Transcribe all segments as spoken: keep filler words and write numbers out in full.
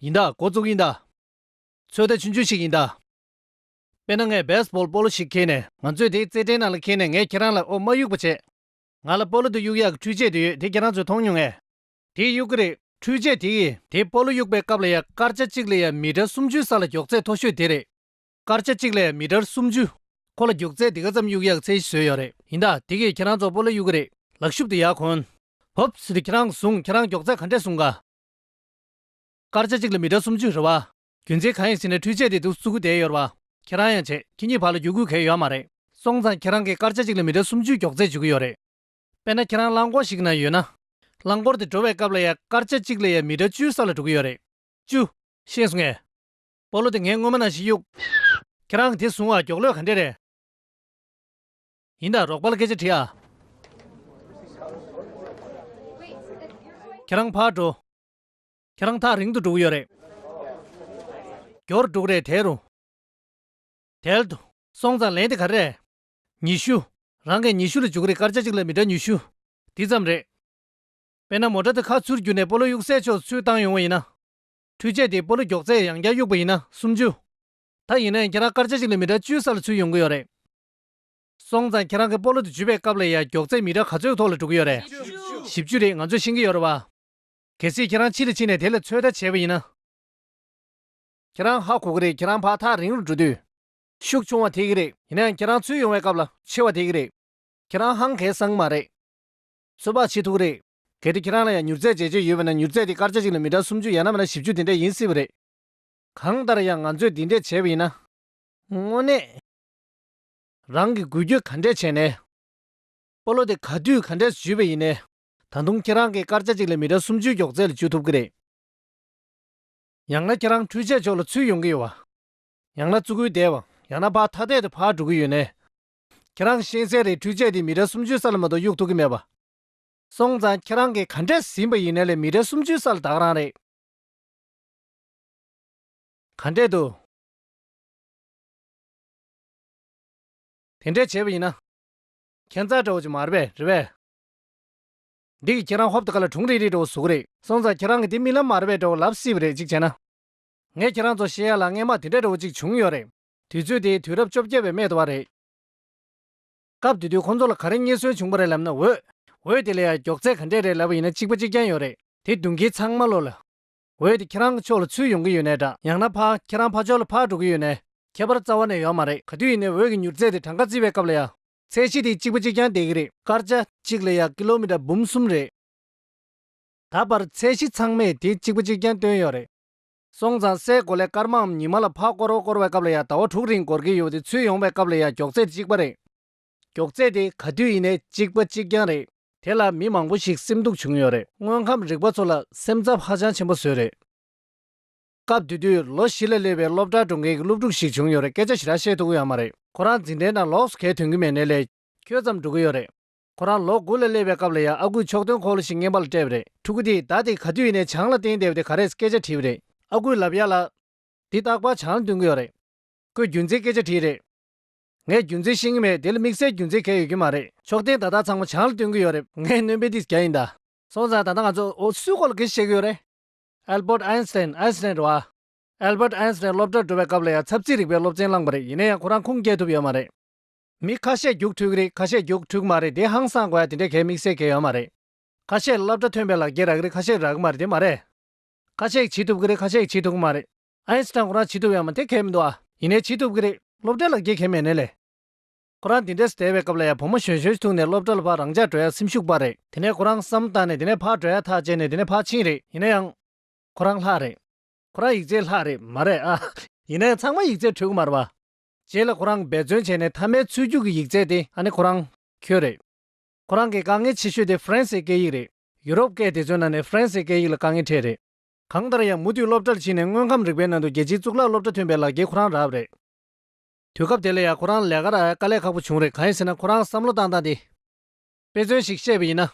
ཡིན་ད། འགོ་བཙུགས་ཡིན་ད། ཚོད་ལྟ་ཆུང་ཆུང་ཞིག་ཡིན་ད། དཔེར་ན་ངས་བེ་སི་བོལ་སྤོ་ལོ་ཞིག་ཁྱེར་ནས་ང་ཚོས་དེའི་རྩེད་འགྲན་ནང་ལ་འཁྱེར་ནས་ངས་ཁྱེད་རང་ལ་ཨོ་མ་གཡུག་པ་བྱས། ང་ལ་སྤོ་ལོ་དེ་གཡུག་ཡག་གི་འཕྲུལ་ཆས་དེ་ཡོད། དེ་ཁྱེད་རང་ཚོས་མཐོང་མྱོང་ངས། དེ་གཡུག་གི་རེད། འཕྲུལ་ཆས་དེ་ཡིས་དེ་སྤོ་ལོ་གཡུག་པའི་སྐབས་ལ་ཡ་སྐར་ཆ་གཅིག་ལ་ཡ་མི་ཊར་སུམ་ཅུའི་ས་ལ་མགྱོགས་ཚད་མཐོ་ཤོས་དེ་རེད། སྐར་ཆ་གཅིག་ལ་ཡ་མི་ཊར་སུམ་ཅུ། ཁོ་ལ་མགྱོགས་ཚད་དེ་ག་ཙམ་གཡུག་ཡག་ཚད་གཞི་བཟོས་ཡོད་རེད། ཡིན་ད། དེ་གིས་ཁྱེད་རང་ཚོ་སྤོ་ལོ་གཡུག་གི་རེད། ལག་ཤུབས་དེ་ཡར་གོན། ཧོབ་སི་དེ་ཁྱེད་རང་བཟུང་། ཁྱེད་རང་མགྱོགས་ཚད་ག་འདྲས་བཟུང་ག་སྐར་ཆ་གཅིག་ལ་མི་ཊར་སུམ་ཅུ་རེད་བ། རྒྱུ་མཚན་གང་ཡིན་ཟེར་ན་འཕྲུལ་ཆས་དེ་འདུག་བཙུགས་བསྡད་ཡོད་རེད་བ། ཁྱེད་རང་ཡང་བྱེད། ཁྱེད་གཉིས་བར་ལ་འགྱུར་ཁུག་གང་ཡང་ཡོད་མ་རེད། སོང་ཙང་ཁྱེད་རང་གིས་སྐར་ཆ་གཅིག་ལ་མི་ཊར་སུམ་ཅུའི་མགྱོགས་ཚད་འཇུ་གི་ཡོད་རེད། དཔེར་ན་ཁྱེད་རང་རླངས་འཁོར་ཞིག་ནང་ཡོད་ན། རླངས་འཁོར་དེ་འགྲོ་བའི་སྐབས་ལ་ཡ་སྐར་ཆ་གཅིག་ལ་ཡ་མི་ཊར་བཅུའི་ས་ལ་འགྲོ་གི་ཡོད་རེད། བཅུ། ཤེས་སོང་ངས། སྤོ་ལོ་དེ་ངས་སྔོན་མ་ནང་བཞིན་གཡུག་ཁྱེད་རང་གིས་དེ་བཟུང་བ། མགྱོགས་ལོས་ག་འདྲས་རེད། ཡིན་ད། རོགས་པ་ལ་སྐད་ཆ་དྲིས་ཨ། ཁྱེད་རང་ཕར་འགྲོ། ཁྱེད་རང་ཐག་རིང་དུ་འགྲོ་གི་ཡོད་རེད། མགྱོགས་འགྲོ་གི་རེད། དལ་རུ། དལ་དུ། སོང་ཙང་ལན་དེ་ག་རེ་རེད། ཉི་ཤུ། རང་གིས་ཉི་ཤུ་ལ་འཇུག་གི་རེད། སྐར་ཆ་གཅིག་ལ་མི་ཊར་ཉི་ཤུ། འདི་ཙམ་རེད། དཔེར་ན་མོ་ཊ་དེ་ཁ་ཚུར་བསྒྱུར་ནས་སྤོ་ལོ་གཡུག་སའི་ཕྱོགས་ཚུར་བཏང་ཡོང་བ་ཡིན་ན། འཕྲུལ་ཆས་དེས་སྤོ་ལོ་མགྱོགས་ཚད་ཡང་བསྐྱར་གཡུག་པ་ཡིན་ན་སུམ་ཅུ། ད་ཡིན་ན་ཡང་ཁྱེད་རང་སྐར་ཆ་གཅིག་ལ་མི་ཊར་བཅུའི་ས་ལ་ཚུར་ཡོང་གི་ཡོད་རེད། སོང་ཙང་ཁྱེད་རང་གིས་སྤོ་ལོ་དེ་འཇུས་པའི་སྐབས་ལ་ཡ་མགྱོགས་ཚད་མི་ཊར་ག་ཚོད་ཐོག་ལ་འགྲོ་གི་ཡོད་རེད། བཞི་བཅུ་རེད། ང་ཚོས་ཤེས་ཀྱི་ཡོད་རེད་བ། གལ་སྲིད་ཁྱེད་རང་ཕྱི་ལ་ཕྱིན་ནས་དེ་ལ་ཚོད་ལྟ་བྱས་པ་ཡིན་ན། ཁྱེད་རང་ཧ་གོ་གི་རེད། ཁྱེད་རང་ཕར་ཐག་རིང་རུ་འགྲོ་དུས། ཤུགས་ཆུང་བ་ཐེབས་ཀྱི་རེད། ཡིན་ན་ཡང་ཁྱེད་རང་ཚུར་ཡོང་བའི་སྐབས་ལ་ཆེ་བ་ཐེབས་ཀྱི་རེད། ཁྱེད་རང་ཧང་གས་སང་མ་རེད། ཚོད་དཔག་བྱེད་ཐུབ་ཀྱི་རེད། གལ་ཏེ་ཁྱེད་རང་ལ་ཡང་མྱུར་ཚད་འཇལ་བྱེད་ཡོད་པ་ན་མྱུར་ཚད་དེ་སྐར་ཆ་གཅིག་ལ་མི་ཊར་སུམ་ཅུ་ཡང་ན་མིན་ན་བཞི་བཅུ་དེ་འདྲ་ཡིན་སྲིད་པ་རེད། གང་ལྟར་ཡང་ང་ཚོས་འདི་འདྲས་བྱས་པ་ཡིན་ན། དངོས་གནས། རང་གིས་འགུལ་སྐྱོད་ག་འདྲས་བྱས་ནས། སྤོ་ལོ་དེ་ག་དུས་ག་འདྲས་འཇུས་པ་ཡིན་ནའི། ད་དུང་ཁྱེད་རང་གིས་སྐར་ཆ་གཅིག་ལ་མི་ཊར་སུམ་ཅུའི་མགྱོགས་ཚད་ལ་འཇུ་ཐུབ་ཀྱི་རེད། ཡང་ན་ཁྱེད་རང་འཕྲུལ་ཆས་ཕྱོགས་ལ་ཚུར་ཡོང་གི་ཡོད་པ། ཡང་ན་བཙུགས་ཁུལ་བསྡད་པ། ཡང་ན་ཕར་ཐ་དད་དུ་ཕར་འགྲོ་གི་ཡོད་ནའི། ཁྱེད་རང་ཤེས་གསལ་རེད། འཕྲུལ་ཆས་དེ་མི་ཊར་སུམ་ཅུའི་ས་ལ་མ་གཏོགས་གཡུག་ཐུབ་ཀྱི་མེད་པ། སོང་ཙང་ཁྱེད་རང་གིས་ག་འདྲས་ཟིན་པ་ཡིན་ནའི་ལས་མི་ཊར་སུམ་ཅུའི་ས་ལ་ད་ག་རང་རེད། ག་འདྲས་འདུག་དེ་འདྲས་བྱས་པ་ཡིན་ན། ཁྱད་མཚར་འདྲ་བོ་ཅིག་མ་རེད་པས། རེད་པས། འདི་གིས་ཁྱེད་རང་ཧོབ་ཏེ་ཁ་ལ་གྲུང་རིག་རིག་འདྲ་བོ་བཟོ་གི་རེད། སོང་ཙང་ཁྱེད་རང་གིས་འདི་རྨི་ལམ་མ་རེད་པས་འདྲ་བོ་ལབ་སྲིད་པ་རེད། གཅིག་བྱས་ན། ངས་ཁྱེད་རང་ཚོར་བཤད་ཡ་ལ་སྔས་མ་དེ་འདྲ་འདྲ་བོ་གཅིག་བྱུང་ཡོད་རེད། དུས་ཚོད་དེ་དུས་རབས་བཅོ་བརྒྱད་པའི་སྨད་དུ་བ་རེད། སྐབས་དེ་དུས་ཁོང་ཚོ་ལ་ག་རེ་རྙེད་སོན་བྱུང་བ་རེད་ལབ་ན། འོད། འོད་དེ་ལ་ཡང་མགྱོགས་ཚད་ག་འདྲས་རེད་ལབ་པ་ཡིན་ན་གཅིག་པ་གཅིག་རྐྱང་ཡོད་རེད། དེ་བརྡུངས་མཁན་ཚང་མ་ལོ་ལ། འོད་དེ་ཁྱེད་རང་གི་ཕྱོགས་ལ་ཚུར་ཡོང་གི་ཡོད་ནའི་འདྲ། ཡང་ན་ཕར་ཁྱེད་རང་ཕར་ཕྱོགས་ལ་ཕར་འགྲོ་གི་ཡོད་ནའི། ཁྱད་པར་རྩ་བ་ནས་ཡོད་མ་རེད། ག་དུས་ཡིན་ནའི་འོད་ཀྱི་མྱུར་ཚད་དེ་གྲངས་ཀ་བརྩི་བའི་སྐབས་ལ་ཡང་། ཚད་གཞི་དེ་གཅིག་པ་གཅིག་རྐྱང་བསྡད་ཀྱི་རེད། སྐར་ཆ་གཅིག་ལ་ཡང་ཀི་ལོ་མི་ཊར་འབུམ་གསུམ་རེད། ད་བར་ཚད་གཞི་ཚང་མས་དེ་གཅིག་པ་གཅིག་རྐྱང་བཏོན་ཡོད་རེད། སོང་ཙང་སའི་གོ་ལའི་སྐར་མའམ་ཉི་མ་ལ་ཕར་བསྐོར་བ་བསྐོར་བའི་སྐབས་ལ་ཡང་ཟླ་བ་དྲུག་རིང་འགོར་གྱི་ཡོད་པ་དེ་ཚུར་ཡོང་བའི་སྐབས་ལ་ཡང་མགྱོགས་ཚད་གཅིག་པ་རེད། མགྱོགས་ཚད་དེ་ག་དུས་ཡིན་ནའི་གཅིག་པ་གཅིག་རྐྱང་རེད། དེ་ལ་མི་མང་པོ་ཞིག་སེམས་སྡུག་བྱུང་ཡོད་རེད། དངོས་ཁམས་རིག་པ་ཚོ་ལ་སེམས་འཚབ་ཧ་ཅང་ཆེན་པོ་བཟོས་རེད། སྐབས་དེ་དུས་ལོ་བཞི་ལ་སླེབས་པའི་སློབ་གྲྭར་འགྲོ་མཁན་གྱི་སློབ་ཕྲུག་ཞིག་བྱུང་ཡོད་རེད། སྐད་ཆ་ཞེ་དྲག་བཤད་ཐུབ་ཀྱི་ཡོད་མ་རེད། ཁོ་རང་འཛིན་གྲྭའི་ནང་ལོགས་སུ་གས་ཐོན་གྱི་མེད་ནའི་ལས། ཁྱོད་ཙམ་འགྲོ་གི་ཡོད་རེད། ཁོ་རང་ལོ་དགུ་ལ་སླེབས་པའི་སྐབས་ལ་ཡང་ཨ་ཁུས་ཕྱོགས་སྟོན་འཁོར་ལོ་ཞིག་རྔན་པ་ལ་སྤྲད་པ་རེད། ཕྲུ་གུ་དེས་ད་དེ་ག་དུས་ཡིན་ནའི་བྱང་ལ་བསྟན་བསྡད་པ་དེ་ག་རེ་རེད་སྐད་ཆ་དྲིས་པ་རེད། ཨ་ཁུས་ལབ་ཡ་ལ། འདི་རྟག་པར་བྱང་ལ་སྟོན་གྱི་ཡོད་རེད། ཁོས་རྒྱུ་མཚན་སྐད་ཆ་དྲིས་རེད། ངས་རྒྱུ་མཚན་ཤེས་ཀྱི་མེད། དེ་ལ་དམིགས་བསལ་རྒྱུ་མཚན་གང་ཡང་ཡོད་ཀྱི་མ་རེད། ཕྱོགས་སྟོན་ད་ལྟ་ཚང་མ་བྱང་ལ་སྟོན་གྱི་ཡོད་རེད། ངས་སྣོན་པ་འདི་རྒྱག་ཡིན་ད། སོང་ཙང་ད་ལྟ་ང་ཚོ་འོ་སུའི་སྐོར་ལ་སྐད་ཆ་བཤད་ཀྱི་ཡོད་རེད། ཨལ་བྷར་ཨན་སི་ཐན། ཨན་སི་ཐན་རེད་བ། ཨལ་བྷར་ཨན་སི་ཐན་སློབ་གྲྭར་འགྲོ་བའི་སྐབས་ལ་ཡང་ཚབ་རྩིས་རིག་པའི་སློབ་ཚན་བླངས་པ་རེད། ཡིན་ན་ཡང་ཁོ་རང་ཁུངས་སྐྱེལ་ཐུབ་ཡོད་མ་རེད། མི་ཁ་ཤས་རྒྱུགས་འཕྲོད་ཀྱི་རེད། ཁ་ཤས་རྒྱུགས་འཕྲོད་ཀྱི་མ་རེད། དེ་ཧང་སང་དགོས་ཡ་དེ་འདྲའི་གའི་དམིགས་བསལ་གང་ཡང་ཡོད་མ་རེད། ཁ་ཤས་སློབ་གྲྭ་ཐོན་པའི་ལག་འཁྱེར་རག་གི་རེད། ཁ་ཤས་རག་གི་མ་རེད། དེ་མ་རེད། ཁ་ཤས་བྱེད་ཐུབ་ཀྱི་རེད། ཁ་ཤས་བྱེད་ཐུབ་ཀྱི་མ་རེད། ཨན་སི་ཐན་ཁོ་རང་བྱེད་ཐུབ་ཡོད་མ་རེད། དེ་གང་ཡང་མི་འདུག་ཨ། ཡིན་ནའི་བྱེད་ཐུབ་ཀྱི་རེད། སློབ་གྲྭའི་ལག་འཁྱེར་གང་ཡང་མེད་ནའི་ལས། ཁོ་རང་དེ་འདྲས་བསྡད་པའི་སྐབས་ལ་ཡང་བུ་མོ་གཞོན་གཞོན་ཞིག་ཐུག་ནས་སློབ་གྲྭ་ལ་ཕར་རང་འཇགས་འགྲོ་ཡ་སེམས་ཤུགས་སྤར་རེད། དེ་ནས་ཁོ་རང་བསམ་བློ་བཏང་ནས་དེ་ནས་ཕར་འགྲོ་ཡ་ཐག་བཅད་ནས་དེ་ནས་ཕར་ཕྱིན་རེད། ཡིན་ན་ཡང་། ཁོ་རང་ལྷག་རེད། ཁོ་རང་ཡིག་ཚད་ལྷག་རེད་མ་རེད་ཨ། ཡིན་ན་ཡང་ཚང་མ་ཡིག་ཚད་འཕྲོད་ཀྱི་མ་རེད་བ། རྗེས་ལ་ཁོ་རང་འབད་བརྩོན་བྱས་ནས་མཐའ་མའི་ཚུར་རྒྱུག་གི་ཡིག་ཚད་དེ་ཨ་ནི་ཁོ་རང་ཁྱོད་རེད། ཁོ་རང་གི་དཀའ་ངལ་ཆེ་ཤོས་དེ་ཧྥ་རན་སིའི་སྐད་ཡིག་རེད། ཡུ་རོབ་སྐད་དེ་ཚོའི་ནང་ནས་ཧྥ་རན་སིའི་སྐད་ཡིག་ལ་དཀའ་ངལ་འཕྲད་རེད། གང་ལྟར་ཡང་མུ་མཐུད་སློབ་གྲྭར་ཕྱིན་ནས་དངོས་ཁམས་རིག་པའི་ནང་དུ་རྒྱལ་སྤྱིའི་གཙུག་ལག་སློབ་གྲྭ་ཐོན་པའི་ལག་འཁྱེར་ཁོ་རང་རག་པ་རེད། དུས་སྐབས་དེ་ལ་ཡང་ཁོ་རང་ལས་ཀ་རག་ཡ་དཀའ་ལས་ཁག་པོ་བྱུང་རེད། གང་ཡིན་ཟེར་ན་ཁོ་རང་བསམ་བློ་བཏང་སྟངས་དེ། དཔེ་མཚོན་ཞིག་བཤད་པ་ཡིན་ན།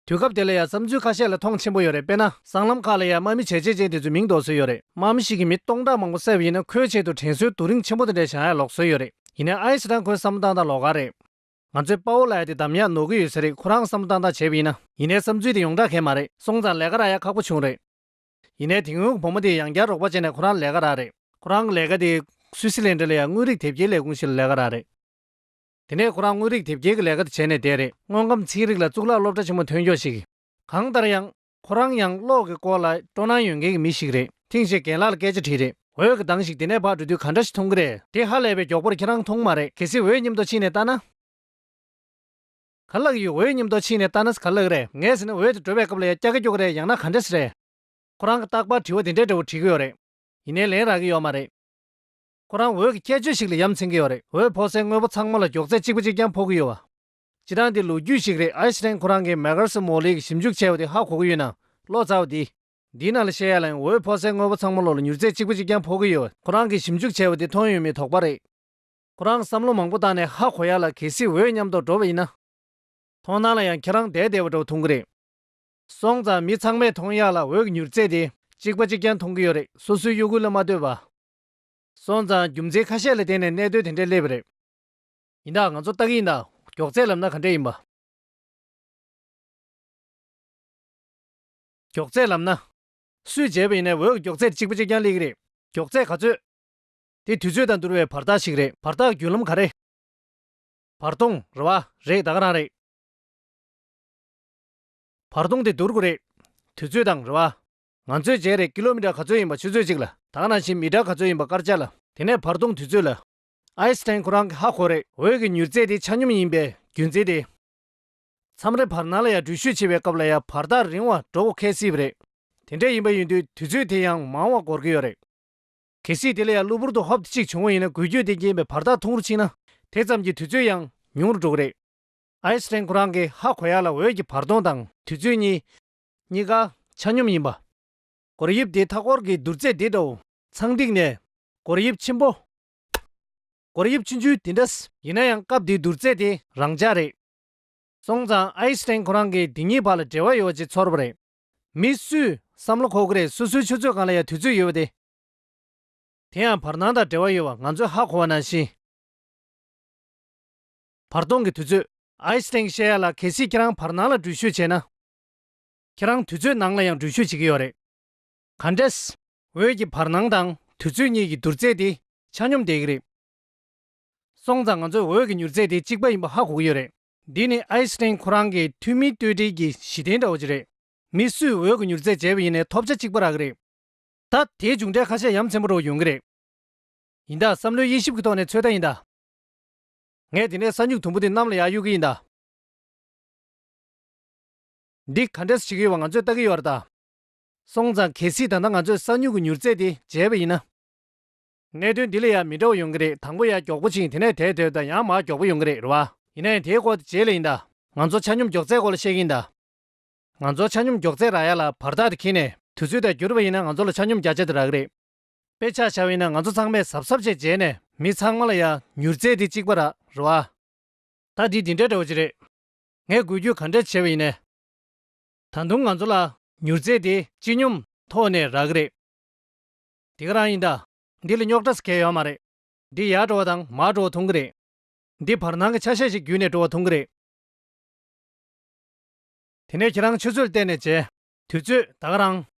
དུས་སྐབས་དེ་ལ་ཡང་བསམ་ཚུལ་ཁ་ཤས་ལ་མཐོང་ཆེན་པོ་ཡོད་རེད། དཔེར་ན། སྲང་ལམ་ཁག་ལ་ཡང་དམག་མི་བྱས་རྗེས་ཅན་དེ་ཚོའི་མིང་འདོགས་སྲོལ་ཡོད་རེད། དམག་མི་ཞིག་གིས་མི་སྟོང་ཕྲག་མང་པོ་བསད་པ་ཡིན་ན་ཁོའི་ཆེད་དུ་དྲན་གསོའི་རྡོ་རིང་ཆེན་པོ་དེ་འདྲ་བཞེངས་ཡ་ལུགས་སྲོལ་ཡོད་རེད། ཡིན་ནའི་ཨའི་སི་ཊན་ཁོའི་བསམ་བློ་བཏང་སྟངས་ལོགས་ཀ་རེད། ང་ཚོས་དཔའ་བོ་ལབ་ཡ་དེ་བདམས་ཡག་ནོར་གྱི་ཡོད་ས་རེད། ཁོ་རང་བསམ་བློ་བཏང་སྟངས་བྱས་པ་ཡིན་ན། ཡིན་ནའི་བསམ་ཚུལ་དེ་ཡོངས་གྲགས་གང་ཡང་མ་རེད། སོང་ཙང་ལས་ཀ་རག་ཡ་ཁག་པོ་བྱུང་རེད། ཡིན་ནའི་དེ་སྔོན་གྱི་བུ་མོ་དེས་ཡང་བསྐྱར་རོགས་པ་བྱས་ནས་ཁོ་རང་ལས་ཀ་རག་རེད། ཁོ་རང་གི་ལས་ཀ་དེ་སུད་སི་ལན་ཌི་ལ་ཡང་དངོས་རིགས་དེབ་སྐྱེལ་ལས་ཁུངས་ཤིག་ལ་ལས་ཀ་རག་རེད། དེ་ནས་ཁོ་རང་དངོས་རིགས་དེབ་སྐྱེལ་གྱི་ལས་ཀ་དེ་བྱས་ནས་བསྡད་རེད། དངོས་ཁམས་ཚན་རིག་ལ་གཙུག་ལག་སློབ་གྲྭ་ཆེན་མོ་ཐོན་མཁན་ཞིག་གང་ལྟར་ཡང་། ཁོ་རང་ཡང་གློག་གི་སྐོར་ལ་སྤྲོ་སྣང་ཡོད་མཁན་གྱི་མི་ཞིག་རེད། ཐེངས་ཤིག་རྒན་ལགས་ལ་སྐད་ཆ་དྲིས་རེད། འོད་ཀྱི་གདངས་ཤིག་དེ་ནས་ཕར་འགྲོ་དུས་ག་འདྲ་ཞིག་མཐོང་གི་རེད། དེ་ཧ་ལས་པའི་མགྱོགས་པོར་ཁྱེད་རང་མཐོང་མ་རེད། གལ་སྲིད་འོད་མཉམ་དུ་ཕྱིན་ནས་ལྟ་ན། ག་ལབ་ཀྱི་ཡོད། འོད་མཉམ་དུ་ཕྱིན་ནས་ལྟ་ན་ག་ལབ་ཀྱི་རེད། ངས་ཟེར་ན་འོད་དེ་འགྲོ་བའི་སྐབས་ལ་ཡང་སྐྱ་ཀ་སྐྱོ་གི་རེད། ཡང་ན་ག་འདྲ་ཞིག་རེད། ཁོ་རང་གིས་རྟག་པར་དྲི་བ་དེ་འདྲའི་འདྲ་བོ་དྲི་གི་ཡོད་རེད། ཡིན་ནའི་ལན་རག་གི་ཡོད་མ་རེད། ཁོ་རང་འོད་ཀྱི་ཁྱད་ཆོས་ཤིག་ལ་ཡ་མཚན་གྱི་ཡོད་རེད། འོད་ཕོག་སའི་དངོས་པོ་ཚང་མ་ལ་མགྱོགས་ཚད་གཅིག་པ་གཅིག་རྐྱང་ཕོག་གི་ཡོད་པ། སྤྱིར་བཏང་འདི་ལོ་རྒྱུས་ཤིག་རེད། ཨའི་སི་ཊེན་ཁོ་རང་གིས་མེ་ཀར་སི་མོ་ལི་གི་ཞིབ་འཇུག་བྱས་པ་དེ་ཧ་གོ་གི་ཡོད་ན། ལོ་ཙཱ་བ་འདི། འདིའི་ནང་ལ་བཤད་ཡ་ལ་ཡང་འོད་ཕོག་སའི་དངོས་པོ་ཚང་མ་ལོ་ལ་མྱུར་ཚད་གཅིག་པ་གཅིག་རྐྱང་ཕོག་གི་ཡོད། ཁོ་རང་གིས་ཞིབ་འཇུག་བྱས་པ་དེ་མཐོང་ཡོད་མེད་དོགས་པ་རེད། ཁོ་རང་བསམ་བློ་མང་པོ་བཏང་ནས་ཧ་གོ་ཡ་ལ། གལ་སྲིད་འོད་མཉམ་དུ་འགྲོ་བ་ཡིན་ན། མཐོང་སྣང་ལ་ཡང་ཁྱེད་རང་བསྡད་བསྡད་པ་འདྲ་བོ་མཐོང་གི་རེད། སོང་ཙང་མི་ཚང་མས་མཐོང་ཡ་ལ་འོད་ཀྱི་མྱུར་ཚད་དེ་གཅིག་པ་གཅིག་རྐྱང་མཐོང་གི་ཡོད་རེད། སོ་སོའི་གཡོ་འགུལ་ལ་མ་ལྟོས་པ། སོང་ཙང་རྒྱུ་མཚན་ཁ་ཤས་ལ་བརྟེན་ནས་གནད་དོན་དེ་འདྲ་སླེབས་པ་རེད། ཡིན་ད། ང་ཚོ་ལྟ་གི་ཡིན་ད། མགྱོགས་ཚད་ལབ་ན་ག་འདྲ་ཡིན་པ། མགྱོགས་ཚད་ལབ་ན། སུས་བྱས་པ་ཡིན་ནའི་འོད་ཀྱི་མགྱོགས་ཚད་གཅིག་པ་གཅིག་རྐྱང་སླེབས་ཀྱི་རེད། མགྱོགས་ཚད་ག་ཚོད། དེ་དུས་ཚོད་དང་བསྡུར་བའི་བར་ཐག་ཞིག་རེད། བར་ཐག་བརྒྱུད་ལམ་ག་རེ། བར་སྟོང་རེད་བ། རེད། ད་ག་རང་རེད། བར་སྟོང་དེ་བསྡུར་དགོས་རེད། དུས་ཚོད་དང་རེད་བ། ང་ཚོས་བྱས་རེད། ཀི་ལོ་མི་ཊར་ག་ཚོད་ཡིན་པ་ཆུ་ཚོད་གཅིག་ལ། ད་ག་ནང་བཞིན་མི་ཊར་ག་ཚོད་ཡིན་པ་སྐར་ཆ་ལ། དེ་ནས་བར་སྟོང་དུས་ཚོད་ལ། ཨའི་སི་ཊེན་ཁོ་རང་གིས་ཧ་གོ་རེད། འོད་ཀྱི་མྱུར་ཚད་དེ་ཆ་སྙོམས་ཡིན་པའི་རྒྱུ་མཚན་དེ། མཚམས་རེ་བར་སྣང་ལ་ཡང་འགྲུལ་བཞུད་བྱེད་པའི་སྐབས་ལ་ཡང་བར་ཐག་རིང་བ་འགྲོ་དགོས་ཁེལ་སྲིད་པ་རེད། དེ་འདྲ་ཡིན་པ་ཡིན་དུས་དུས་ཚོད་དེ་ཡང་མང་བ་འགོར་གྱི་ཡོད་རེད། གལ་སྲིད་དེ་ལ་ཡང་གློ་བུར་དུ་ཧོབ་ཏེ་གཅིག་བྱུང་བ་ཡིན་ན། འགུལ་སྐྱོད་དེ་རྐྱེན་པས་བར་ཐག་ཐུང་རུ་ཕྱིན་ན། དེ་ཙམ་གྱིས་དུས་ཚོད་ཡང་ཉུང་རུ་འགྲོ་གི་རེད། ཨའི་སི་ཊེན་ཁོ་རང་གིས་ཧ་གོ་ཡ་ལ། འོད་ཀྱི་བར་སྟོང་དང་དུས་ཚོད་གཉིས། གཉིས་ཀ་ཆ་སྙོམས་ཡིན་པ། སྒོར་དབྱིབས་དེ་མཐའ་སྐོར་གྱི་བསྡུར་ཚད་འདི་འདྲ་བོ། ཚངས་ཐིག་ནས། སྒོར་དབྱིབས་ཆེན་པོ། སྒོར་དབྱིབས་ཆུང་ཆུང་དེ་འདྲ། ཡིན་ན་ཡང་སྐབས་དེའི་བསྡུར་ཚད་དེ་རང་འཇགས་རེད། སོང་ཙང་ཨའི་སི་ཊེན་ཁོ་རང་གིས་འདི་གཉིས་བར་ལ་འབྲེལ་བ་ཡོད་པ་ཅིག་ཚོར་བ་རེད། མི་སུས་བསམ་བློ་འཁོར་གི་རེད། སོ་སོའི་ཆུ་ཚོད་སྒང་ལ་ཡང་དུས་ཚོད་ཡོད་པ་དེ། དེ་ཡང་བར་སྣང་དང་འབྲེལ་བ་ཡོད་པ་ང་ཚོས་ཧ་གོ་བ་ནང་བཞིན། བར་སྟོང་གི་དུས་ཚོད། ཨའི་སི་ཊེན་གྱིས་བཤད་ཡ་ལ། གལ་སྲིད་ཁྱེད་རང་བར་སྣང་ལ་འགྲུལ་བཞུད་བྱས་ན། ཁྱེད་རང་དུས་ཚོད་ནང་ལ་ཡང་འགྲུལ་བཞུད་བྱེད་ཀྱི་ཡོད་རེད། ག་འདྲས། འོད་ཀྱི་བར་སྣང་དང་དུས་ཚོད་གཉིས་ཀྱི་བསྡུར་ཚད་དེ་ཆ་སྙོམས་བསྡད་ཀྱི་རེད། སོང་ཙང་ང་ཚོས་འོད་ཀྱི་མྱུར་ཚད་དེ་གཅིག་པ་ཡིན་པ་ཧ་གོ་གི་ཡོད་རེད། འདི་ནི་ཨའི་སི་ཊེན་ཁོ་རང་གི་ཐུན་མིན་བསྟོད་བསྒྲིགས་ཀྱི་གཞི་རྟེན་འདྲ་བོ་ཅིག་རེད། མི་སུས་འོད་ཀྱི་མྱུར་ཚད་བྱས་པ་ཡིན་ནའི་ཐོབ་ཆ་གཅིག་པ་རག་གི་རེད། ད་དེའི་མཇུག་འབྲས་ཁ་ཤས་ཡ་མཚན་པོ་འདྲ་བོ་ཡོང་གི་རེད། ཡིན་ད། བསམ་བློའི་དབྱེ་ཞིབ་ཀྱི་ཐོག་ནས་ཚོད་ལྟ་ཡིན་ད། ངས་དེ་ནས་ས་སྨྱུག་དུམ་བུ་དེ་གནམ་ལ་ཡར་གཡུག་གི་ཡིན་ད། འདི་ག་འདྲས་བྱེད་ཀྱི་ཡོད་པ་ང་ཚོས་ལྟ་གི་ཡོད་རེད་ད། སོང་ཙང་གལ་སྲིད་ད་ལྟ་ང་ཚོས་ས་སྨྱུག་གི་མྱུར་ཚད་དེ་བྱས་པ་ཡིན་ན། གནད་དོན་འདི་ལ་ཡང་མི་འདྲ་བ་ཡོང་གི་རེད། དང་པོ་ཡར་མགྱོགས་པོ་ཕྱིན། དེ་ནས་དེ་དེ་དང་ཡང་མར་མགྱོགས་པོ་ཡོང་གི་རེད། རེད་བ། ཡིན་ན་ཡང་དེའི་སྐོར་དེ་རྗེས་ལ་ཡིན་ད། ང་ཚོ་ཆ་སྙོམས་མགྱོགས་ཚད་སྐོར་ལ་བཤད་ཀྱི་ཡིན་ད། ང་ཚོ་ཆ་སྙོམས་མགྱོགས་ཚད་རག་ཡ་ལ་བར་ཐག་དེ་འཁྱེར་ནས་དུས་ཚོད་དང་བསྒྱུར་བ་ཡིན་ན་ང་ཚོ་ལ་ཆ་སྙོམས་བརྒྱ་ཆ་དེ་རག་གི་རེད། དཔེ་ཆ་བཞག་པ་ཡིན་ན་ང་ཚོ་ཚང་མས་གཟབ་གཟབ་བྱས་བྱས་ནས་མི་ཚང་མ་ལ་ཡ་མྱུར་ཚད་དེ་གཅིག་པ་རག་རེད་བ། ད་འདི་འདི་འདྲ་འདྲ་བོ་ཅིག་རེད། ངས་འགུལ་སྐྱོད་ག་འདྲ་བྱས་པ་ཡིན་ནའི། ད་དུང་ང་ཚོ་ལ་མྱུར་ཚད་དེ་སྤྱི་སྙོམས་ཐོག་ནས་རག་གི་རེད། དེ་ག་རང་ཡིན་ད། འདི་ལ་རྙོག་དྲ་ཟེར་མཁན་ཡོད་མ་རེད། འདི་ཡར་འགྲོ་བ་དང་མར་འགྲོ་བ་མཐོང་གི་རེད། འདི་བར་སྣང་གི་ཆ་ཤས་ཤིག་བརྒྱུད་ནས་འགྲོ་བ་མཐོང་གི་རེད། དེ་ནས་ཁྱེད་རང་ཆུ་ཚོད་བལྟས་ནས་བྱས། དུས་ཚོད་ད་ག་རང་།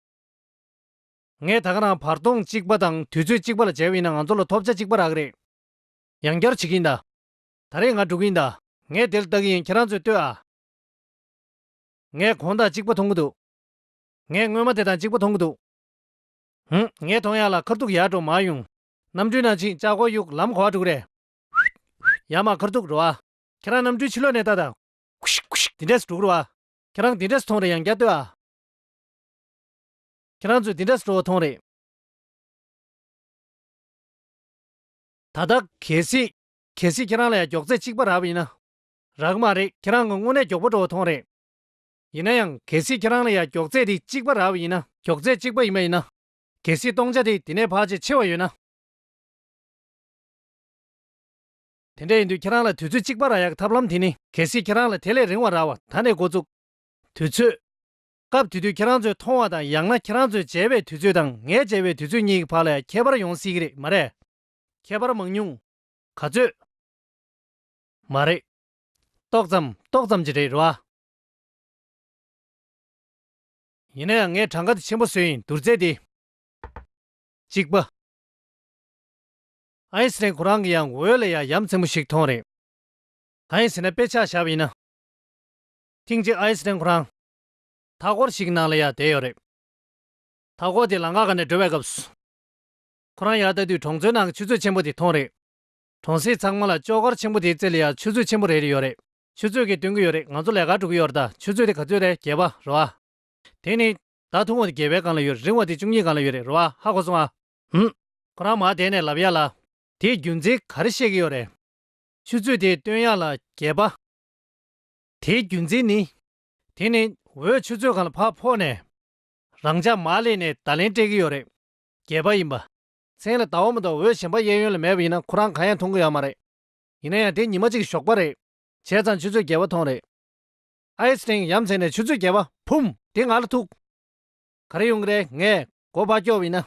ངས་ད་ག་རང་བར་སྟོང་གཅིག་པ་དང་དུས་ཚོད་གཅིག་པ་ལ་བྱས་པ་ཡིན་ན་ང་ཚོ་ལ་ཐོབ་ཆ་གཅིག་པ་རག་གི་རེད། ཡང་བསྐྱར་བྱེད་ཀྱི་ཡིན་ད། ད་རེས་ང་འགྲོ་གི་ཡིན་ད། ངས་དེར་ལྟ་གི་ཡིན། ཁྱེད་རང་ཚོས་ལྟོས་ཨ། ངས་གོང་དང་གཅིག་པ་མཐོང་གི་འདུག་ངས་སྔོན་མ་དེ་དང་གཅིག་པ་མཐོང་གི་འདུག་ཧུམ། ངས་མཐོང་ཡག་ལ་ཁ་ཐུག་ཡར་འགྲོ་མར་ཡོང་། གནམ་གྲུའི་ནང་ཕྱིན་ལྕགས་སྒོ་གཡུག་ལམ་ག་པར་འགྲོ་གི་རེད། ཡར་མར་ཁ་ཐུག་འགྲོ་ཨ། ཁྱེད་རང་གནམ་གྲུའི་ཕྱི་ལོགས་ནས་ལྟ་དང་། ཁུ་ཤིག་ཁུ་ཤིག་འདི་འདྲས་འགྲོ་གི་རེད་བ། ཁྱེད་རང་འདི་འདྲས་མཐོང་རེད། ཡང་བསྐྱར་ལྟོས་ཨ། ཁྱེད་རང་ཚོས་འདི་འདྲས་འགྲོ་བ་མཐོང་རེད། ད་ལྟ་གལ་སྲིད། གལ་སྲིད་ཁྱེད་རང་ལ་ཡང་མགྱོགས་ཚད་གཅིག་པ་རག་པ་ཡིན་ན། རག་གི་མ་རེད། ཁྱེད་རང་གིས་དངོས་གནས་མགྱོགས་པོ་འགྲོ་བ་མཐོང་རེད། ཡིན་ན་ཡང་གལ་སྲིད་ཁྱེད་རང་ལ་ཡང་མགྱོགས་ཚད་དེ་གཅིག་པ་རག་པ་ཡིན་ན། མགྱོགས་ཚད་གཅིག་པ་ཡིན་པ་ཡིན་ན། གལ་སྲིད་སྟོང་ཆ་དེ་དེ་ནས་ཕར་ཆེ་ཆེ་བ་ཡོད་ན། དེ་འདྲ་ཡིན་དུས་ཁྱེད་རང་ལ་དུས་ཚོད་གཅིག་པ་རག་ཡག་གི་ཐབས་ལམ་དེ་ནི། གལ་སྲིད་ཁྱེད་རང་ལ་དེ་ལས་རིང་བ་རག་པ་ད་ནས་འགོ་བཙུགས། དུས་ཚོད། སྐབས་དེ་དུས་ཁྱེད་རང་ཚོས་མཐོང་བ་དང་ཡང་ན་ཁྱེད་རང་ཚོས་མཇལ་བའི་དུས་ཚོད་དང་ངས་མཇལ་བའི་དུས་ཚོད་གཉིས་ཀྱི་བར་ལ་ཡང་ཁྱད་པར་ཡོང་སྲིད་ཀྱི་རེད་མ་རེད། ཁྱད་པར་མང་ཉུང་། ག་ཚོད། མ་རེད། ཏོག་ཙམ་ཏོག་ཙམ་ཅིག་རེད་རེད་བ། ཡིན་ན་ཡང་ངས་གྲངས་ཀ་དེ་ཆེན་པོ་བཟོས་ཡིན། བསྡུར་ཚད་དེ། གཅིག་པ། ཨའི་སི་རན་ཁོ་རང་གིས་ཡང་འོད་ལ་ཡང་ཡ་མཚན་པོ་ཞིག་མཐོང་རེད། གང་ཡིན་ཟེར་ན་དཔེ་ཆ་བཞག་པ་ཡིན་ན། ཐེངས་གཅིག་ཨའི་སི་རན་ཁོ་རང་། མཐའ་འཁོར་ཞིག་ནང་ལ་ཡང་བསྡད་ཡོད་རེད། མཐའ་འཁོར་དེ་ལམ་ཁ་སྒང་ནས་འགྲོ་བའི་སྐབས་སུ། ཁོ་རང་ཡར་ལྟ་དུས་གྲོང་ཚོའི་ནང་གི་ཆུ་ཚོད་ཆེན་པོ་དེ་མཐོང་རེད། གྲོང་གསེབ་ཚང་མ་ལ་ཅོག་ཁར་ཆེན་པོ་དེའི་རྩེ་ལ་ཡང་ཆུ་ཚོད་ཆེན་པོ་རེ་རེ་ཡོད་རེད། ཆུ་ཚོད་ཀྱིས་སྟོན་གྱི་ཡོད་རེད། ང་ཚོ་ལས་ཀ་འགྲོ་གི་ཡོད་རེད་ད། ཆུ་ཚོད་དེ་ག་ཚོད་རེད། བརྒྱད་པ་རེད་བ། དེ་ནི། ད་ཐུང་བ་དེ་བརྒྱད་པའི་སྒང་ལ་ཡོད་རེད། རིང་བ་དེ་བཅུ་གཉིས་སྒང་ལ་ཡོད་རེད། རེད་བ། ཧ་གོ་སོང་ཨ། ཧུམ། ཁོ་རང་མར་བསྡད་ནས་ལབ་ཡ་ལ། དེའི་རྒྱུ་མཚན་ག་རེ་བཤད་ཀྱི་ཡོད་རེད། ཆུ་ཚོད་དེ་སྟོན་ཡ་ལ་བརྒྱད་པ། དེའི་རྒྱུ་མཚན་ནི། དེ་ནི་འོད་ཆུ་ཚོད་སྒང་ལ་ཕར་ཕོག་ནས། རང་འཇགས་མར་སླེབས་ནས་བརྡ་ལན་སྤྲད་ཀྱི་ཡོད་རེད། བརྒྱད་པ་ཡིན་པ། མཚན་ལ་ཟླ་བ་མ་གཏོགས་འོད་གཞན་པ་གཡས་གཡོན་ལ་མེད་པ་ཡིན་ན་ཁོ་རང་གང་ཡང་མཐོང་གི་ཡོད་མ་རེད། ཡིན་ན་ཡང་དེ་ཉི་མ་གཅིག་གི་ཞོགས་པ་རེད། བྱས་ཙང་ཆུ་ཚོད་བརྒྱད་པ་མཐོང་རེད། ཨའི་སི་རན་ཡ་མཚན་ནས་ཆུ་ཚོད་བརྒྱད་པ་ཕུམ། དེ་ང་ལ་ཐུག་ག་རེ་ཡོང་གི་རེད། ངས་མགོ་ཕར་སྐྱོར་བ་ཡིན་ན།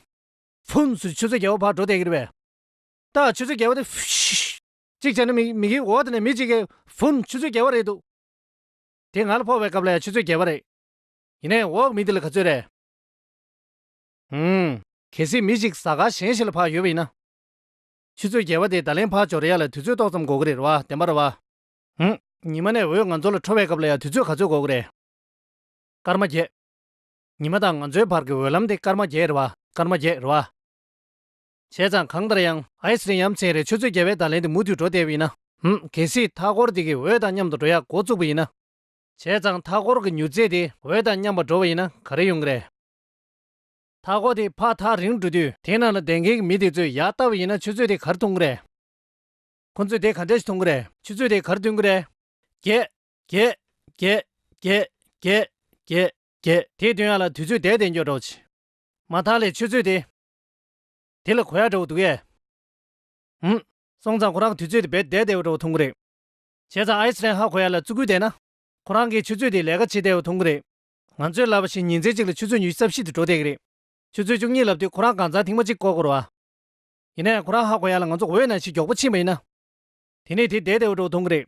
ཕུམ་ཟེར་ཆུ་ཚོད་བརྒྱད་པ་ཕར་འགྲོ་བསྡད་ཀྱི་རེད་པས། ད་ཆུ་ཚོད་བརྒྱད་པ་དེ་ཕུཤ། གཅིག་བྱས་ན་མི་མི་གི་འོག་དེ་ནས་མི་གཅིག་གིས་ཕུམ་ཆུ་ཚོད་བརྒྱད་པ་རེད་འདུག་དེ་ང་ལ་ཕོག་པའི་སྐབས་ལ་ཡང་ཆུ་ཚོད་བརྒྱད་པ་རེད། ཡིན་ནའི་འོག་མི་དེ་ལ་ག་ཚོད་རེད། ཧུམ། གལ་སྲིད་མི་ཞིག་གཟའ་སྐར་གཞན་ཞིག་ལ་ཕར་ཡོད་པ་ཡིན་ན། ཆུ་ཚོད་བརྒྱད་པ་དེ་བརྡ་ལན་ཕར་འབྱོར་ཡ་ལ་དུས་ཚོད་ཏོག་ཙམ་འགོར་གི་རེད། རེད་བ། བདེན་པ་རེད་བ། ཧུམ། ཉི་མ་ནས་འོད་ང་ཚོ་ལ་འཕྲོ་བའི་སྐབས་ལ་ཡང་དུས་ཚོད་ག་ཚོད་འགོར་གི་རེད། སྐར་མ་བརྒྱད། ཉི་མ་དང་ང་ཚོའི་བར་གྱི་འོད་ལམ་དེ་སྐར་མ་བརྒྱད་རེད་བ། སྐར་མ་བརྒྱད་རེད་བ། བྱས་ཙང་གང་ལྟར་ཡང་ཨའི་སི་རན་ཡ་མཚན་རེད། ཆུ་ཚོད་བརྒྱད་པའི་བརྡ་ལན་དེ་མུ་མཐུད་འགྲོ་བསྡད་པ་ཡིན་ན། ཧུམ། གལ་སྲིད་མཐའ་འཁོར་དེ་གི་འོད་དང་མཉམ་དུ་འགྲོ་ཡ་འགོ་བཙུགས་པ་ཡིན་ན། བྱས་ཙང་མཐའ་འཁོར་གྱི་མྱུར་ཚད་དེ་འོད་དང་མཉམ་པར་འགྲོ་བ་ཡིན་ན་ག་རེ་ཡོང་གི་རེད། མཐའ་འཁོར་དེ་ཕར་ཐག་རིང་འགྲོ་དུས་དེའི་ནང་ལ་བསྡད་མཁན་གྱི་མི་དེ་ཚོས་ཡར་ལྟ་བ་ཡིན་ན་ཆུ་ཚོད་དེ་ག་རེ་མཐོང་གི་རེད། ཁོ་ཚོས་དེ་ག་འདྲ་ཞིག་མཐོང་གི་རེད། ཆུ་ཚོད་དེ་ག་རེ་སྟོན་གི་རེད། བརྒྱད། བརྒྱད། བརྒྱད། བརྒྱད། བརྒྱད། བརྒྱད། དེ་སྟོན་ཡ་ལ་དུས་ཚོད་བསྡད་བསྡད་འགྱོ་འགྲོ་ཆེ། མ་མཐའ་ལས་ཆུ་ཚོད་དེ། དེ་ལ་གོ་ཡ་འདྲ་བོ་འདུག་གས། ཧུམ། སོང་ཙང་ཁོ་རང་དུས་ཚོད་དེ་རྦད་བསྡད་བསྡད་པ་འདྲ་བོ་མཐོང་གི་རེད། བྱས་ཙང་ཨའི་སི་རན་ཧ་གོ་ཡ་ལ་བརྩི་བཀུར་བསྡད་ན། ཁོ་རང་གིས་ཆུ་ཚོད་དེ་ལས་ཀ་བྱེད་བསྡད་པ་མཐོང་གི་རེད། ང་ཚོས་ལབ་པ་བཞིན་ཉིན་མཚན་གཅིག་ལ་ཆུ་ཚོད་ཉི་ཤུ་རྩ་བཞི་དེ་འགྲོ་བསྡད་ཀྱི་རེད། ཆུ་ཚོད་བཅུ་གཉིས་ལབ་དུས་ཁོ་རང་གང་ཚང་ཐེངས་མ་གཅིག་བསྐོར་དགོས་རེད་བ། ཡིན་ནའི་ཁོ་རང་ཧ་གོ་ཡ་ལ་ང་ཚོ་འོད་ནང་བཞིན་མགྱོགས་པོ་ཕྱིན་པ་ཡིན་ན། དེ་ནས་དེ་བསྡད་བསྡད་པ་འདྲ་བོ་མཐོང་གི་རེད།